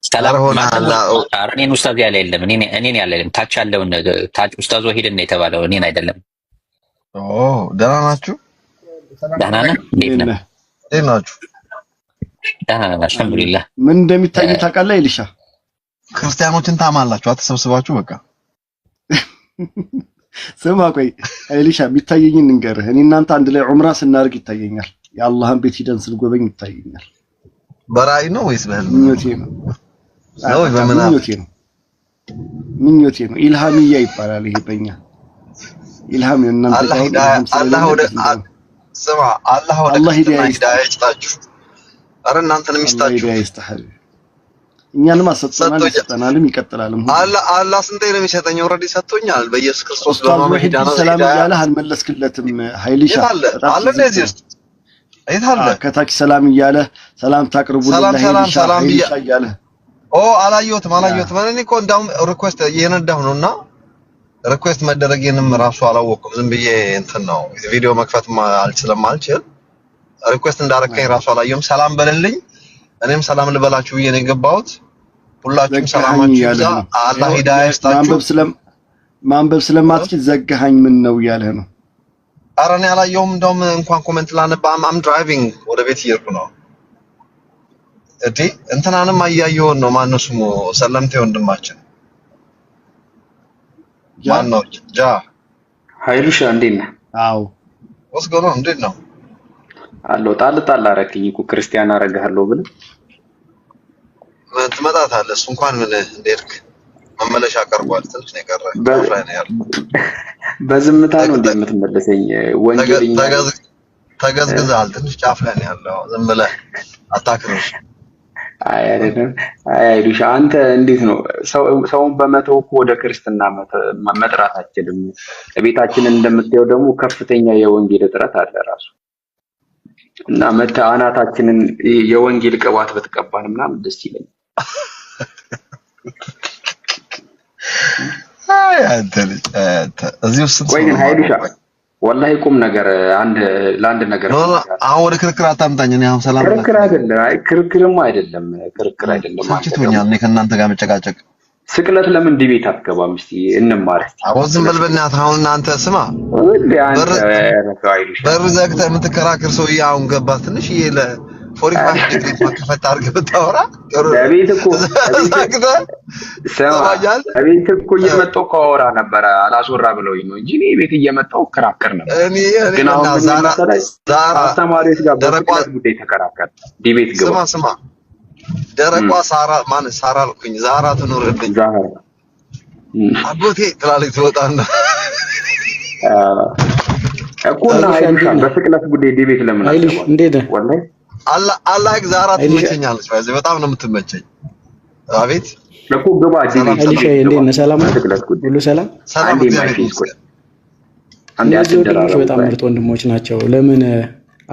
S6: ኧረ
S7: ሰላም
S6: ሆነሃል።
S7: ማንም ኧረ እኔን ኡስታዝ ያለ የለም። እኔን ያለ የለም። ታች ያለውን ታች ኡስታዝ ወሂድን ነው የተባለው፣ እኔን አይደለም።
S6: ኦ ደህና ናችሁ?
S7: ደህና ነህ? እንዴት
S4: እንዴት
S7: ነህ?
S4: ነህ?
S6: እንዴት ናችሁ?
S7: ደህና ነን
S4: አለን።
S7: አልሐምዱሊላህ።
S4: ምን እንደሚታይ ታውቃለህ ኤሊሻ?
S6: ክርስቲያኖችን ታማላችሁ አተሰብስባችሁ በቃ።
S4: ስማ ቆይ ኤሊሻ፣ የሚታየኝን እንገርህ። እኔ እናንተ አንድ ላይ ዑምራ ስናደርግ ይታየኛል። የአላህን ቤት ሂደን ስንጎበኝ ይታየኛል።
S6: በራእይ ነው ወይስ በህልም ነው?
S4: ምኞቴ ነው።
S6: ነው ወይ
S4: በቃ
S6: በምናብ?
S4: ምኞቴ ነው፣ ምኞቴ ነው። ኢልሃምያ ይባላል ይሄ በእኛ ኢልሃም። እናንተ
S6: አላህ
S4: ጋር አሁን
S6: ሂዳያ
S4: ኢልሃም
S6: አላህ
S4: ስለሌለ
S6: ወደ
S4: እንደው
S6: ስማ፣ አላህ ወደ
S4: አላህ
S6: ክርስትና
S4: ሂዳያ
S6: ሂዳያ
S4: ይስጥህ።
S6: ይስጣችሁ። ኧረ እናንተንም
S4: አላህ
S6: ይስጣችሁ።
S4: ሂዳያ ይስጥህ። እኛንም አሰጥቶናል፣
S6: ሰጥቶኛል።
S4: ይሰጠናልም፣ ይቀጥላልም ሁሉ።
S6: አላህ አላህ ስንቴ ነው የሚሰጠኝ? Already ሰጥቶኛል። በኢየሱስ ክርስቶስ
S4: ኡስታዝ
S6: በማመን
S4: ወሒድ
S6: ሂዳና
S4: ሰላም
S6: ሂዳያ
S4: እያለህ አልመለስክለትም። ሀይሊሻ
S6: የት አለ
S4: በጣም
S6: አለ
S4: ትዝብት
S6: እንደዚህ
S4: ነው።
S6: ውስጥ የት አለ?
S4: ከታች ሰላም እያለህ ሰላም ታቅርቡልን
S6: ሰላም ሰላም
S4: ለሀይሊሻ
S6: ሰላም ብያ
S4: ሀይሊሻ እያለህ
S6: ኦ አላየሁትም አላየሁትም። እኔ እኮ እንዳውም request እየነዳሁ ነውና request መደረጌንም ራሱ አላወቅኩም። ዝም ብዬ እንትን ነው ቪዲዮ መክፈት ስለማልችል request እንዳረከኝ ራሱ አላየሁም። ሰላም በልልኝ፣ እኔም ሰላም ልበላችሁ ብዬ ነው የገባሁት። ሁላችሁም
S4: ዘጋኸኝ
S6: ሰላማችሁ ይብዛ፣
S4: እያለህ ነው።
S6: አላህ
S4: ይኸው
S6: ሂዳያ ይስጣችሁ።
S4: ማንበብ ስለማትችል ዘጋኸኝ ምን ነው እያለህ ነው።
S6: ኧረ እኔ አላየሁም። እንደውም እንኳን comment ላነባ I'm driving ወደ ቤት እየሄድኩ ነው። እዴ እንትናንም አያየውን ነው። ማነው ስሙ? ሰለምቴ ወንድማችን
S4: ጃ
S6: ማነው? ጃ
S5: ሀይሉሻ እንዴት ነህ?
S4: አዎ
S6: ወስጎ ነው። እንዴት ነው?
S5: አለሁ። ጣል ጣል አረክኝ እኮ ክርስቲያን አረግሃለሁ ብለህ።
S6: ምን ትመጣታለህ? እሱ እንኳን ምን እንደሄድክ መመለሻ ቀርቧል። ትንሽ ነው የቀረ፣ ጫፍ ላይ ነው ያለው።
S5: በዝምታ ነው እንዴ የምትመልሰኝ? ወንጀለኛ
S6: ተገዝግዘሃል። ትንሽ ጫፍ ላይ ነው ያለው። ዝም ብለህ አታክርር።
S5: አይ አይደለም። አይ ሀይሉሻ አንተ እንዴት ነው ሰውን በመተው እኮ ወደ ክርስትና መጥራት አትችልም። ቤታችንን እንደምታየው ደግሞ ከፍተኛ የወንጌል እጥረት አለ ራሱ እና መተህ አናታችንን የወንጌል ቅባት ብትቀባን ምናምን ደስ ይለኛል።
S6: አይ አንተ ልጅ፣ አይ አንተ እዚህ ውስጥ ስንት
S5: ቆይ
S6: ሰው
S5: ግን
S6: ነው
S5: ሀይሉሻ
S6: የማውቀው? ቆይ
S5: ወላሂ ቁም ነገር አንድ ለአንድ ነገር
S6: No no፣
S5: ፈልጋለሁ።
S6: አሁን ወደ ክርክር አታምጣኝ። እኔ አሁን ሰላም
S5: ክርክር
S6: ላችሁ ነው።
S5: አይደለም፣ አይ ክርክርማ አይደለም፣ ክርክር አይደለም። አንተ ደግሞ
S6: ሰልችቶኛል እኔ ከእናንተ ጋር መጨቃጨቅ።
S5: ስቅለት ለምን debate አትገባም? እስቲ እንማር እስቲ
S6: አሁን ዝም
S5: ስለ
S6: በል
S5: ስቅለት።
S6: በእናትህ። አሁን እናንተ ስማ፣
S5: እንዴ አንተ
S6: በር
S5: ኧረ ተው ሀይሉሻ።
S6: በር ዘግተህ የምትከራከር ሰውዬ አሁን ገባ። ትንሽ ይሄ ለ45 ዲግሪ እንኳን ከፈት አድርገህ ብታወራ ጥሩ ነው።
S5: እቤት እኮ እቤት
S6: ዘግተህ
S5: ስማ፣
S6: ትሰማኛለህ?
S5: እቤት እኮ እየመጣሁ እኮ አወራ ነበረ። አላስወራ ብለውኝ ነው እንጂ እኔ ቤት እየመጣሁ እከራከር ነበር።
S6: እኔ እኔ
S5: ግን አሁን
S6: በእናትህ
S5: ምን
S6: ዛራ
S5: መሰለህ
S6: ዛራ
S5: ከአስተማሪዎች ጋር
S6: ደረቋ
S5: በስቅለት ጉዳይ ተከራከር፣ debate ግባ።
S6: ስማ ስማ፣ ደረቋ ሳራ ማን ሳራ አልኩኝ፣ ዛራ ትኑርልኝ
S5: ዛህራ
S6: አጎቴ ትላለች ትወጣና
S5: እኮ እና
S2: ሀይልሻ
S5: ሀይሉሻ
S2: እንዴት ነህ?
S5: በስቅለት ጉዳይ debate ለምን
S2: ሀይልሽ
S5: አትገባም?
S2: እንዴት ነህ?
S5: ወላሂ
S6: አላ አላህ ዛራ
S2: ሀይልሻ
S6: ትመቸኛለች። ባይዘ በጣም ነው የምትመቸኝ። አቤት
S5: እኮ ግባ፣
S6: ሰላም
S5: debate
S6: ሰላም
S2: ሀይልሻ
S5: debate
S2: እንዴት
S5: ግባ
S2: ነህ? ሰላም ነው?
S5: በስቅለት ጉዳይ።
S2: ሁሉ ሰላም?
S6: ሰላም፣
S5: አንዴ
S6: እግዚአብሔር
S5: ማይፌስ ቆይ
S6: ይመስገን።
S5: አንዴ
S2: እነዚህ ወንድሞች
S5: አትደራረቡ።
S2: በጣም
S5: ቆይ
S2: ምርጥ ወንድሞች ናቸው። ለምን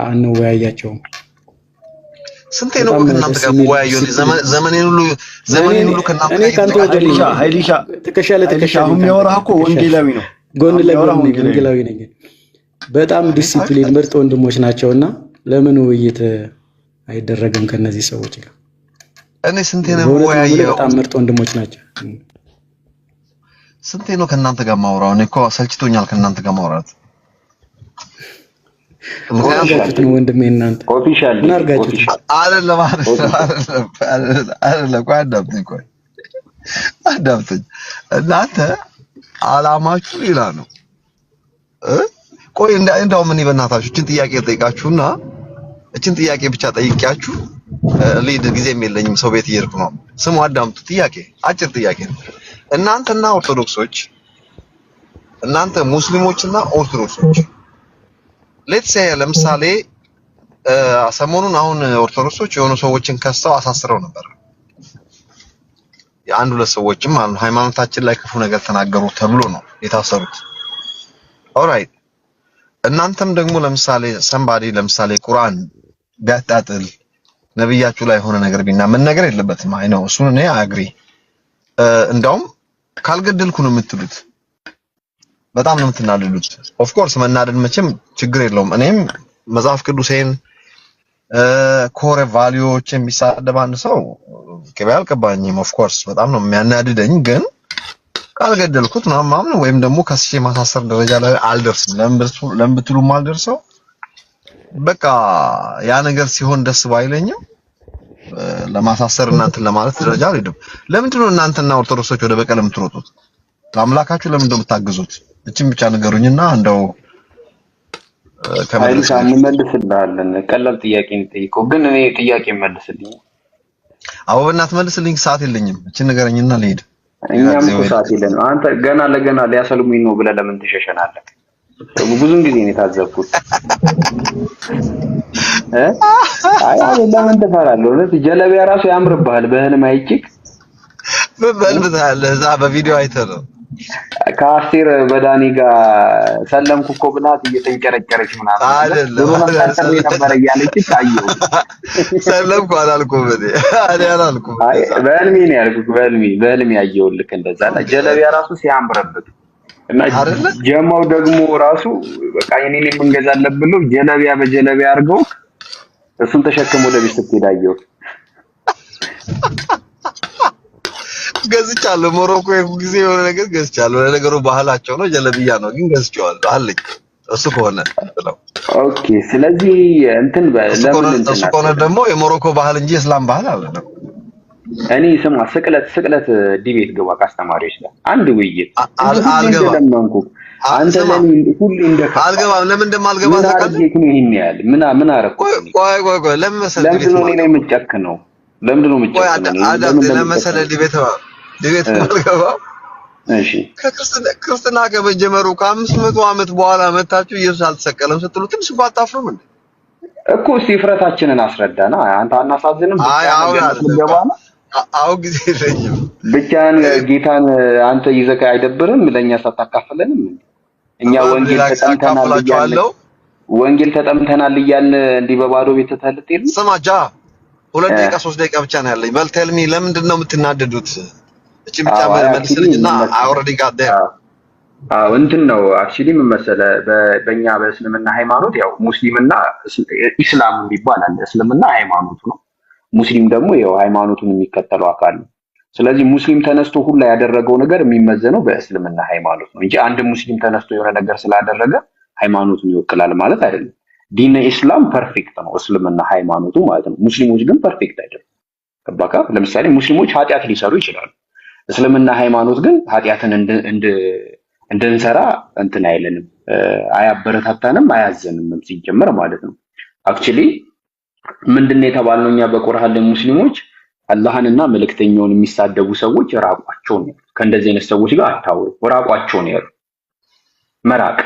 S2: አንወያያቸውም?
S6: ስንቴ ነው
S2: በጣም
S6: ከእናንተ
S2: ደስ
S6: ጋር
S2: የሚል
S6: የምወያየው? እኔ
S2: ዲሲፕሊን።
S6: ዘመኔን ሁሉ
S2: እኔ
S6: ዘመኔን ሁሉ ከእናንተ
S2: እኔ
S6: ጋር
S2: ከአንተ ወገን
S6: እየተጨቃጨቅኩ
S2: ነኝ።
S4: ሀይሊሻ ሀይሊሻ
S2: ትከሻ
S4: ሀይሊሻ
S2: ለትከሻ ነኝ
S4: አሁን
S2: ከአንተ
S4: የሚያወራህ
S2: ጋር
S4: እኮ
S2: ትከሻ
S4: ወንጌላዊ ነው።
S2: ጎን
S4: አሁን የሚያወራህ
S2: ለጎን ነኝ፣
S4: ወንጌላዊ ነው።
S2: ወንጌላዊ ነኝ። በጣም
S6: አቤት አቤት
S2: ዲሲፕሊን
S6: አቤት።
S2: ምርጥ ወንድሞች ናቸውና ለምን ውይይት አይደረግም ከነዚህ ሰዎች ጋር?
S6: እኔ ስንቴ ነው
S2: በእውነት ነው የምልህ፣
S6: የምወያየው?
S2: በጣም ምርጥ ወንድሞች ናቸው።
S6: ስንቴ ነው ከእናንተ ጋር ማውራው? እኔ እኮ ሰልችቶኛል ከእናንተ ጋር ማውራት።
S2: ምን
S6: ምክንያቱም
S2: አድርጋችሁት ነው ወንድሜ? እናንተ
S5: Official
S2: ምን
S5: debate
S2: አድርጋችሁት ነው?
S5: Official
S6: አይደለም አይደለም
S5: Official
S6: አይደለም አይደለም። ቆይ አዳምጠኝ፣ ቆይ አዳምጠኝ። እናንተ አላማችሁ ሌላ ነው እ? ቆይ እንዳውም እኔ በእናታችሁ እችን ጥያቄ ጠይቃችሁና እችን ጥያቄ ብቻ ጠይቂያችሁ ልሂድ፣ ጊዜም የለኝም፣ ሰው ቤት እየሄድኩ ነው። ስሙ አዳምጡ። ጥያቄ አጭር ጥያቄ ነው። እናንተና ኦርቶዶክሶች፣ እናንተ ሙስሊሞችና ኦርቶዶክሶች let's say ለምሳሌ ሰሞኑን አሁን ኦርቶዶክሶች የሆኑ ሰዎችን ከሰው አሳስረው ነበር። የአንድ ሁለት ሰዎችም አሉ ሃይማኖታችን ላይ ክፉ ነገር ተናገሩ ተብሎ ነው የታሰሩት። Alright፣ እናንተም ደግሞ ለምሳሌ somebody ለምሳሌ ቁርአን ቢያጣጥል ነብያችሁ ላይ የሆነ ነገር ቢና መነገር የለበትም። አይ ነው እሱን እኔ agree። እንዳውም ካልገደልኩ ነው የምትሉት። በጣም ነው የምትናደዱት። Of course መናደድ መቼም ችግር የለውም። እኔም መጽሐፍ ቅዱሴን core value ዎች የሚሳደብ አንድ ሰው ቅቤ አልቀባኝም። Of course በጣም ነው የሚያናድደኝ፣ ግን ካልገደልኩት ምናምን ምናምን ወይም ደግሞ ከስሼ ማሳሰር ደረጃ ላይ አልደርስም። ለምን ብትሉ አልደርሰው በቃ ያ ነገር ሲሆን ደስ ባይለኝም ለማሳሰር እናንተን ለማለት ደረጃ አልሄድም። ለምንድን ነው እናንተና ኦርቶዶክሶች ወደ በቀል የምትሮጡት? ለአምላካችሁ ለምንድን ነው የምታግዙት? እችን ብቻ ንገሩኝና እንደው ከመድረስ
S5: ኃይልሻ እንመልስልሃለን። ቀላል ጥያቄ እንጠይቀው፣ ግን እኔ ጥያቄ መልስልኝ።
S6: አዎ በእናትህ መልስልኝ፣ ሰዓት የለኝም። እችን ንገረኝና ልሂድ። ሌላ
S5: እኛም
S6: ጊዜ
S5: እኮ
S6: ወይ
S5: ሰዓት የለንም። አንተ ገና ለገና ሊያሰልሙኝ ነው ብለህ ለምን ትሸሸናለህ? ብዙን ጊዜ ነው የታዘብኩት። እ አይ አይ ለምን ትፈራለህ? እውነት ጀለቢያ ራሱ ያምርብሃል። በህልም አይቼክ
S6: ምን በህልም ታያለህ? እዛ በቪዲዮ አይተህ ነው።
S5: ከአስቴር በዳኒ ጋር ሰለምኩ እኮ ብላት እየተንጨረጨረች ምናምን አለ።
S6: አይደለም
S5: ድሮን አሳጥሬ ነበረ እያለች ታየው።
S6: ሰለምኩ አላልኩም እኔ እኔ አላልኩም
S5: አይ
S6: እንደዛ።
S5: በህልሜ ነው ያልኩህ። በህልሜ ያየሁልህ እንደዛ እና ጀለቢያ ራሱ ሲያምርብህ እና
S6: አይደለ
S5: ጀማው ደግሞ ራሱ በቃ የኔን የምንገዛለት ብሎ ጀለቢያ በጀለቢያ አድርገው እሱን ተሸክሞ ወደ ቤት ስትሄድ አየሁት።
S6: ገዝቻለሁ። ሞሮኮ የሄድኩ ጊዜ የሆነ ነገር ገዝቻለሁ። ለነገሩ ባህላቸው ነው፣ ጀለብያ ነው፣ ግን ገዝቼዋለሁ አለኝ። እሱ ከሆነ ነው
S5: Okay። ስለዚህ እንትን
S6: እሱ
S5: ለምን
S6: ከሆነ
S5: እንትን
S6: እሱ ከሆነ
S5: አትልም?
S6: ደግሞ የሞሮኮ ባህል እንጂ የእስላም ባህል አይደለም።
S5: እኔ ስማ፣ ስቅለት debate ግባ ከአስተማሪዎች ጋር አንድ ውይይት እንጂ ሁሌ
S6: አልገባም።
S5: እንደለመንኩ አንተ
S6: ስማ
S5: ለኔ ሁሌ እንደከፋ
S6: አልገባም። ለምን እንደማልገባ
S5: ምን
S6: ታውቃለህ?
S5: አድርጌክ ነው ይሄን ያህል? ምን አደረኩት
S6: ቆይ
S5: እኔ?
S6: ቆይ ቆይ ቆይ ለምን መሰለህ debate
S5: ለምንድን ነው እኔ ላይ
S6: የማልገባው?
S5: የምትጨክነው? ለምንድን ነው
S6: ቆይ
S5: የምትጨክነው? እኔ ለምን
S6: አዳምጤ። ለምን መሰለህ
S5: እንደምትጨክነው?
S6: debate
S5: እ
S6: የማልገባው
S5: እሺ
S6: ከክርስትና ክርስትና ከመጀመሩ ከ500 ዓመት በኋላ መታችሁ ኢየሱስ አልተሰቀለም ስትሉ ትንሽ እንኳን አታፍሩም እንዴ?
S5: እኮ እስኪ እፍረታችንን አስረዳና። አንተ አናሳዝንም?
S6: አይ
S5: ብቻህን
S6: አሁን
S5: ገነት
S6: አይደለም
S5: ልትገባ ነው?
S6: አሁን ጊዜ የለኝም።
S5: ብቻህን ጌታን አንተ ይዘህ አይደብርም? ለእኛ ሳታካፍለንም እንዴ? እኛ ወንጌል
S6: ሌላ ጊዜ
S5: ተጠምተናል እያልን
S6: አካፍላችኋለሁ።
S5: ወንጌል ተጠምተናል እያልን እንዲህ በባዶ ቤት ትተህ ልትሄድ ነው?
S6: ስማ ጃ፣ 2
S5: እ
S6: ደቂቃ 3 ደቂቃ ብቻ ነው ያለኝ። በል tell me ለምንድን ነው የምትናደዱት? እቺ ብቻ
S5: አዎ አይ actually
S6: መልስልኝና
S5: ምን
S6: I
S5: መሰለህ
S6: already got there።
S5: አዎ አዎ እንትን ነው actually ምን መሰለህ፣ በእኛ በእስልምና ሃይማኖት ያው ሙስሊምና ኢስላም የሚባል አለ። እስልምና ሃይማኖቱ ነው። ሙስሊም ደግሞ ያው ሃይማኖቱን የሚከተለው አካል ነው። ስለዚህ ሙስሊም ተነስቶ ሁላ ያደረገው ነገር የሚመዘነው በእስልምና ሃይማኖት ነው እንጂ አንድ ሙስሊም ተነስቶ የሆነ ነገር ስላደረገ ሃይማኖቱን ይወክላል ማለት አይደለም። ዲነ ኢስላም perfect ነው፣ እስልምና ሃይማኖቱ ማለት ነው። ሙስሊሞች ግን perfect አይደለም። ገባህ? ለምሳሌ ሙስሊሞች ኃጢአት ሊሰሩ ይችላሉ። እስልምና ሃይማኖት ግን ኃጢአትን እንድንሰራ እንትን አይለንም፣ አያበረታታንም፣ አያዘንም ሲጀመር ማለት ነው። Actually ምንድን ነው የተባልነው እኛ በቁርአን ላይ ሙስሊሞች አላህንና መልእክተኛውን የሚሳደቡ ሰዎች ራቋቸው ነው ያሉት። ከእንደዚህ አይነት ሰዎች ጋር አታውሩ፣ ራቋቸው ነው ያሉት። መራቅ።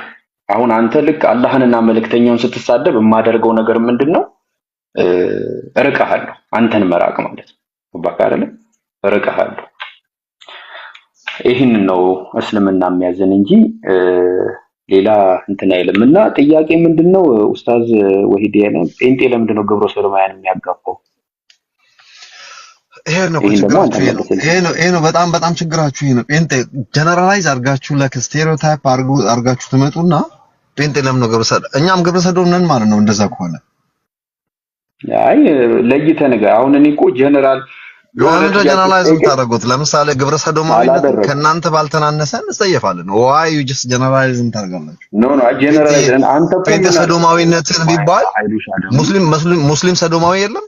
S5: አሁን አንተ ልክ አላህንና መልእክተኛውን ስትሳደብ የማደርገው ነገር ምንድን ነው? እርቅሃለሁ። አንተን መራቅ ማለት ነው። ገባህ አይደለ? እርቅሃለሁ። ይህንን ነው እስልምና የሚያዘን እንጂ ሌላ እንትን አይልም። እና ጥያቄ ምንድን ነው ኡስታዝ ወሂድ ያለ ጴንጤ ለምንድን ነው ግብረ ሰዶማውያን የሚያጋባው?
S6: ይሄ ነው እኮ
S5: ይህን ደግሞ አንተ
S6: ችግራችሁ፣ ይሄ ነው
S5: መልስልኝ።
S6: ይሄ ነው ይሄ ነው። በጣም በጣም ችግራችሁ ይሄ ነው። ጴንጤ generalize አድርጋችሁ like stereotype አድርጋችሁ ትመጡና ጴንጤ ለምን ነው ግብረ ሰዶም፣ እኛም ግብረ ሰዶም ነን ማለት ነው እንደዛ ከሆነ።
S5: አይ ለይተህ ንገር። አሁን እኔ እኮ ጀነራል የሆነ
S6: ለምንድን ነው
S5: ጥያቄ
S6: generalize
S5: ስጠይቅህ
S6: የምታደርጉት? ለምሳሌ ግብረ ሰዶማዊነትን
S5: አላደረኩም።
S6: ከእናንተ ባልተናነሰ እንጸየፋለን። Why you just generalize ታደርጋላችሁ?
S5: No no
S6: ጴንጤ
S5: generalize አንተ እኮ
S6: ጴንጤ
S5: ምን አልክ?
S6: ሰዶማዊነትን ቢባል
S5: ኃይሉሻ ደግሞ
S6: ሙስሊም ሰዶማዊ የለም።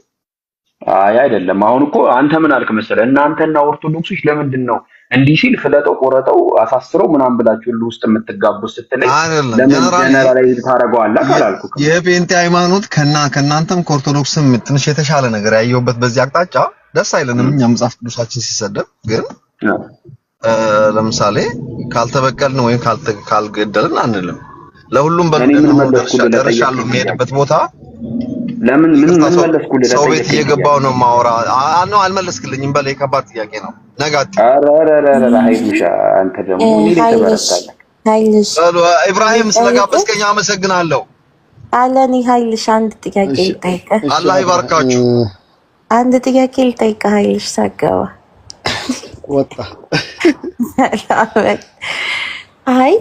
S5: አይ አይደለም። አሁን እኮ አንተ ምን አልክ መሰለህ፣ እናንተና ኦርቶዶክሶች ለምንድን ነው እንዲህ ሲል ፍለጠው፣ ቆረጠው፣ አሳስረው ምናምን ብላችሁ ሁሉ ውስጥ የምትጋቡት ስትለኝ
S6: አይደለም
S5: ለምን
S6: generally
S5: generalize ታደርገዋለህ አላልኩህም።
S6: የጴንጤ ሃይማኖት ከእናንተም ከኦርቶዶክስም ትንሽ የተሻለ ነገር ያየሁበት በዚህ አቅጣጫ ደስ አይለንም። እኛ መጽሐፍ ቅዱሳችን ሲሰደብ ግን ለምሳሌ ካልተበቀልን ወይም ካልገደልን አንልም። ለሁሉም በሉ
S5: እኔ ምን
S6: ደህና ሁኑ፣
S5: መለስኩልህ
S6: ደርሻለሁ
S5: ለጠየቅከኝ ጥያቄ?
S6: የሚሄድበት ቦታ
S5: ለምን ምን
S6: ይቅርታ
S5: ምን
S6: ሰው
S5: መለስኩልህ
S6: ሰው ቤት
S5: ለጠየቅከኝ
S6: እየገባው
S5: ጥያቄ?
S6: ነው ማወራ። ነው አልመለስክልኝም። በል የከባድ ጥያቄ ነው። ነጋት
S5: ኧረ ኧረ ኧረ ኧረ ሀይሉሻ አንተ ደግሞ እኔ ላይ
S3: ሀይልሽ
S5: ትበረታለህ።
S3: ሀይልሽ
S6: በሉ ኢብራሂም
S3: ልጠይቅህ
S6: ስለጋበዝከኝ አመሰግናለሁ።
S3: አለኒ ሀይልሽ አንድ ጥያቄ
S4: እሺ
S3: ልጠይቅህ።
S4: እሺ
S6: አላህ
S4: አብርሃ
S6: ይባርካችሁ።
S3: አንድ ጥያቄ ልጠይቅህ ሀይልሽ ሳገባ
S4: ወጣ
S3: አይ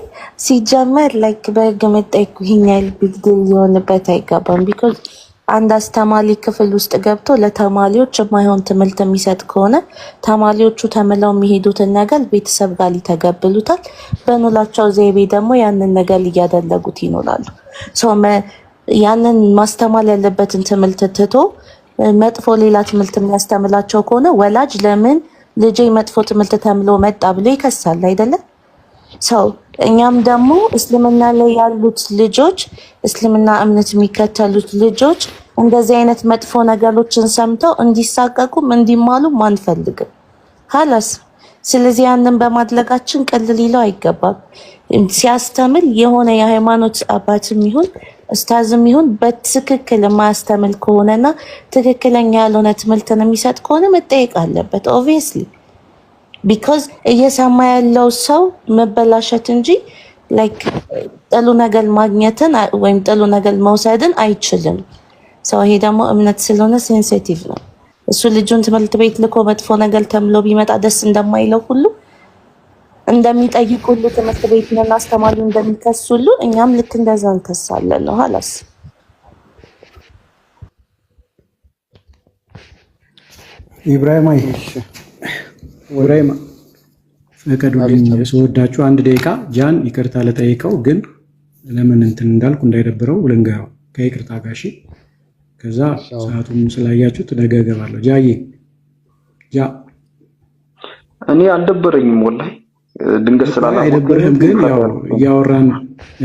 S3: ሲጀመር like በህግ መጠየቁ ይሄን ያህል big deal ሊሆንበት አይገባም። Because አንድ አስተማሪ ክፍል ውስጥ ገብቶ ለተማሪዎች የማይሆን ትምህርት የሚሰጥ ከሆነ ተማሪዎቹ ተምለው የሚሄዱትን ነገር ቤተሰብ ጋር ሊተገብሉታል። በኑላቸው ዘይቤ ደግሞ ያንን ነገር እያደረጉት ይኖራሉ። So ያንን ማስተማር ያለበትን ትምህርት ትቶ መጥፎ ሌላ ትምህርት የሚያስተምላቸው ከሆነ ወላጅ ለምን ልጄ መጥፎ ትምህርት ተምሎ መጣ ብሎ ይከሳል አይደለም? So እኛም ደግሞ እስልምና ላይ ያሉት ልጆች፣ እስልምና እምነት የሚከተሉት ልጆች እንደዚህ አይነት መጥፎ ነገሮችን ሰምተው እንዲሳቀቁም እንዲማሉም አንፈልግም። خلاص። ስለዚህ ያንን በማድረጋችን ቅል ሊለው አይገባም። ሲያስተምር የሆነ የሃይማኖት አባትም ይሁን ኡስታዝም ይሁን በትክክል የማያስተምር ከሆነና ትክክለኛ ያልሆነ ትምህርትን የሚሰጥ ከሆነ መጠየቅ አለበት obviously, because እየሰማ ያለው ሰው መበላሸት እንጂ like ጥሩ ነገር ማግኘትን ወይም ጥሩ ነገር መውሰድን አይችልም። So ይሄ ደግሞ እምነት ስለሆነ sensitive ነው። እሱ ልጁን ትምህርት ቤት ልኮ መጥፎ ነገር ተምሎ ቢመጣ ደስ እንደማይለው ሁሉ፣ እንደሚጠይቅ ሁሉ፣ ትምህርት ቤትን አስተማሪ እንደሚከስ ሁሉ እኛም ልክ እንደዛ እንከሳለን ነው خلاص።
S2: ኢብራሂም አይ
S4: እሺ ወይ
S2: ኢብራሂም ፍቀዱልኝ፣
S4: አቤት አቤት።
S2: ስወዳችሁ አንድ ደቂቃ ጃን ይቅርታ ልጠይቀው፣ ግን ለምን እንትን እንዳልኩ እንዳይደብረው ልንገረው ከይቅርታ ጋር እሺ። ከዛ
S4: እሺ አሁን
S2: ሰዓቱን ስላያችሁት ነገ እገባለሁ። ጃዬ ጃ
S5: እኔ አልደበረኝም ወላሂ ድንገት
S2: አይ
S5: ስላላወቅኝ
S2: አይደብርህም፣
S5: ነው
S2: ግን
S5: ይቅርታ
S2: ያው
S5: ያልኩት።
S2: እያወራን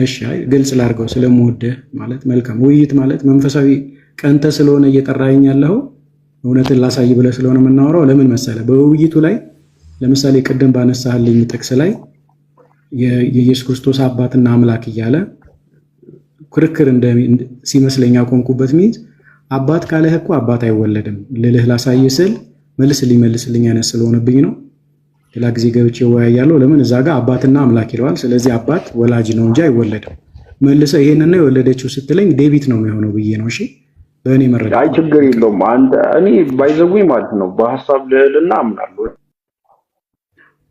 S2: እሺ፣ አይ ግልጽ ላድርገው ስለምወድህ ማለት መልካም ውይይት ማለት መንፈሳዊ ቀንተ ስለሆነ እየጠራኸኝ ያለኸው እውነትን ላሳይ ብለህ ስለሆነ የምናወራው ለምን መሰለህ፣ በውይይቱ ላይ ለምሳሌ ቅድም ባነሳህልኝ ጥቅስ ላይ የኢየሱስ ክርስቶስ አባትና አምላክ እያለ ክርክር ሲመስለኝ ያቆምኩበት means አባት ካለህ እኮ አባት አይወለድም ልልህ ላሳይ ስል መልስ ሊመልስልኝ አይነት ስለሆነብኝ ነው። ሌላ ጊዜ ገብቼ እወያያለሁ። ለምን እዛ ጋር አባትና አምላክ ይለዋል። ስለዚህ አባት ወላጅ ነው እንጂ አይወለድም። መልሰህ ይሄንን ነው የወለደችው ስትለኝ debate ነው የሚሆነው ብዬ ነው። እሺ በእኔ
S5: አይ
S2: መረዳት ማለት
S5: ችግር
S2: ነው።
S5: የለውም። አንተ እኔ by the way ማለት ነው በሀሳብ ልዕልና አምናለሁ።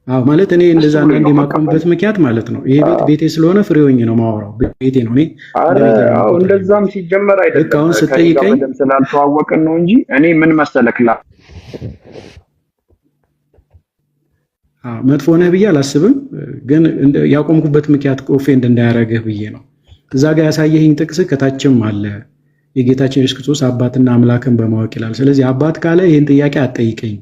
S2: አዎ ማለት እኔ
S5: ደስ
S2: እንደዛ
S5: ብሎኝ
S2: አንዳንድ
S5: ነው
S2: የማቆምበት
S5: መቀበል።
S2: ምክንያት ማለት ነው ይሄ ቤት ቤቴ ስለሆነ free ሆኜ ነው ማወራው። ቤቴ ነው፣ እኔ እንደ
S5: አረ
S2: ቤቴ ነው
S5: አዎ፣
S2: የምቆጥረው።
S5: እንደዛም ሲጀመር
S2: ልክ
S5: አይደለም
S2: አሁን
S5: ከኔ ጋር
S2: ስትጠይቀኝ
S5: በደንብ ስላልተዋወቅን ነው እንጂ እኔ ምን መሰለክ
S2: አዎ፣ መጥፎ ነህ ብዬ አላስብም፣ ግን ያቆምኩበት ምክንያት offend እንዳያረግህ ብዬ ነው። እዛ ጋር ያሳየኸኝ ጥቅስ ከታችም አለ የጌታችን ኢየሱስ ክርስቶስ አባትና አምላክን በማወቅ ይላል። ስለዚህ አባት ካለ ይህን ጥያቄ አትጠይቀኝ።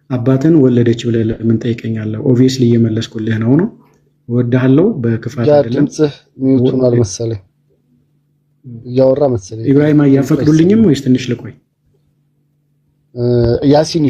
S2: አባትን ወለደች ብለህ ለምን ጠይቀኛለህ? Obviously እየመለስኩልህ ነው ነው እወድሃለሁ፣ በክፋት
S4: ያ
S2: አይደለም።
S4: ድምፅህ mute ሆኗል መሰለኝ፣ እያወራ መሰለኝ።
S2: ኢብራሂም
S4: ድምፁ
S2: አያፈቅዱልኝም
S4: አይሰማም።
S2: ወይስ ትንሽ ልቆይ?
S4: ያሲን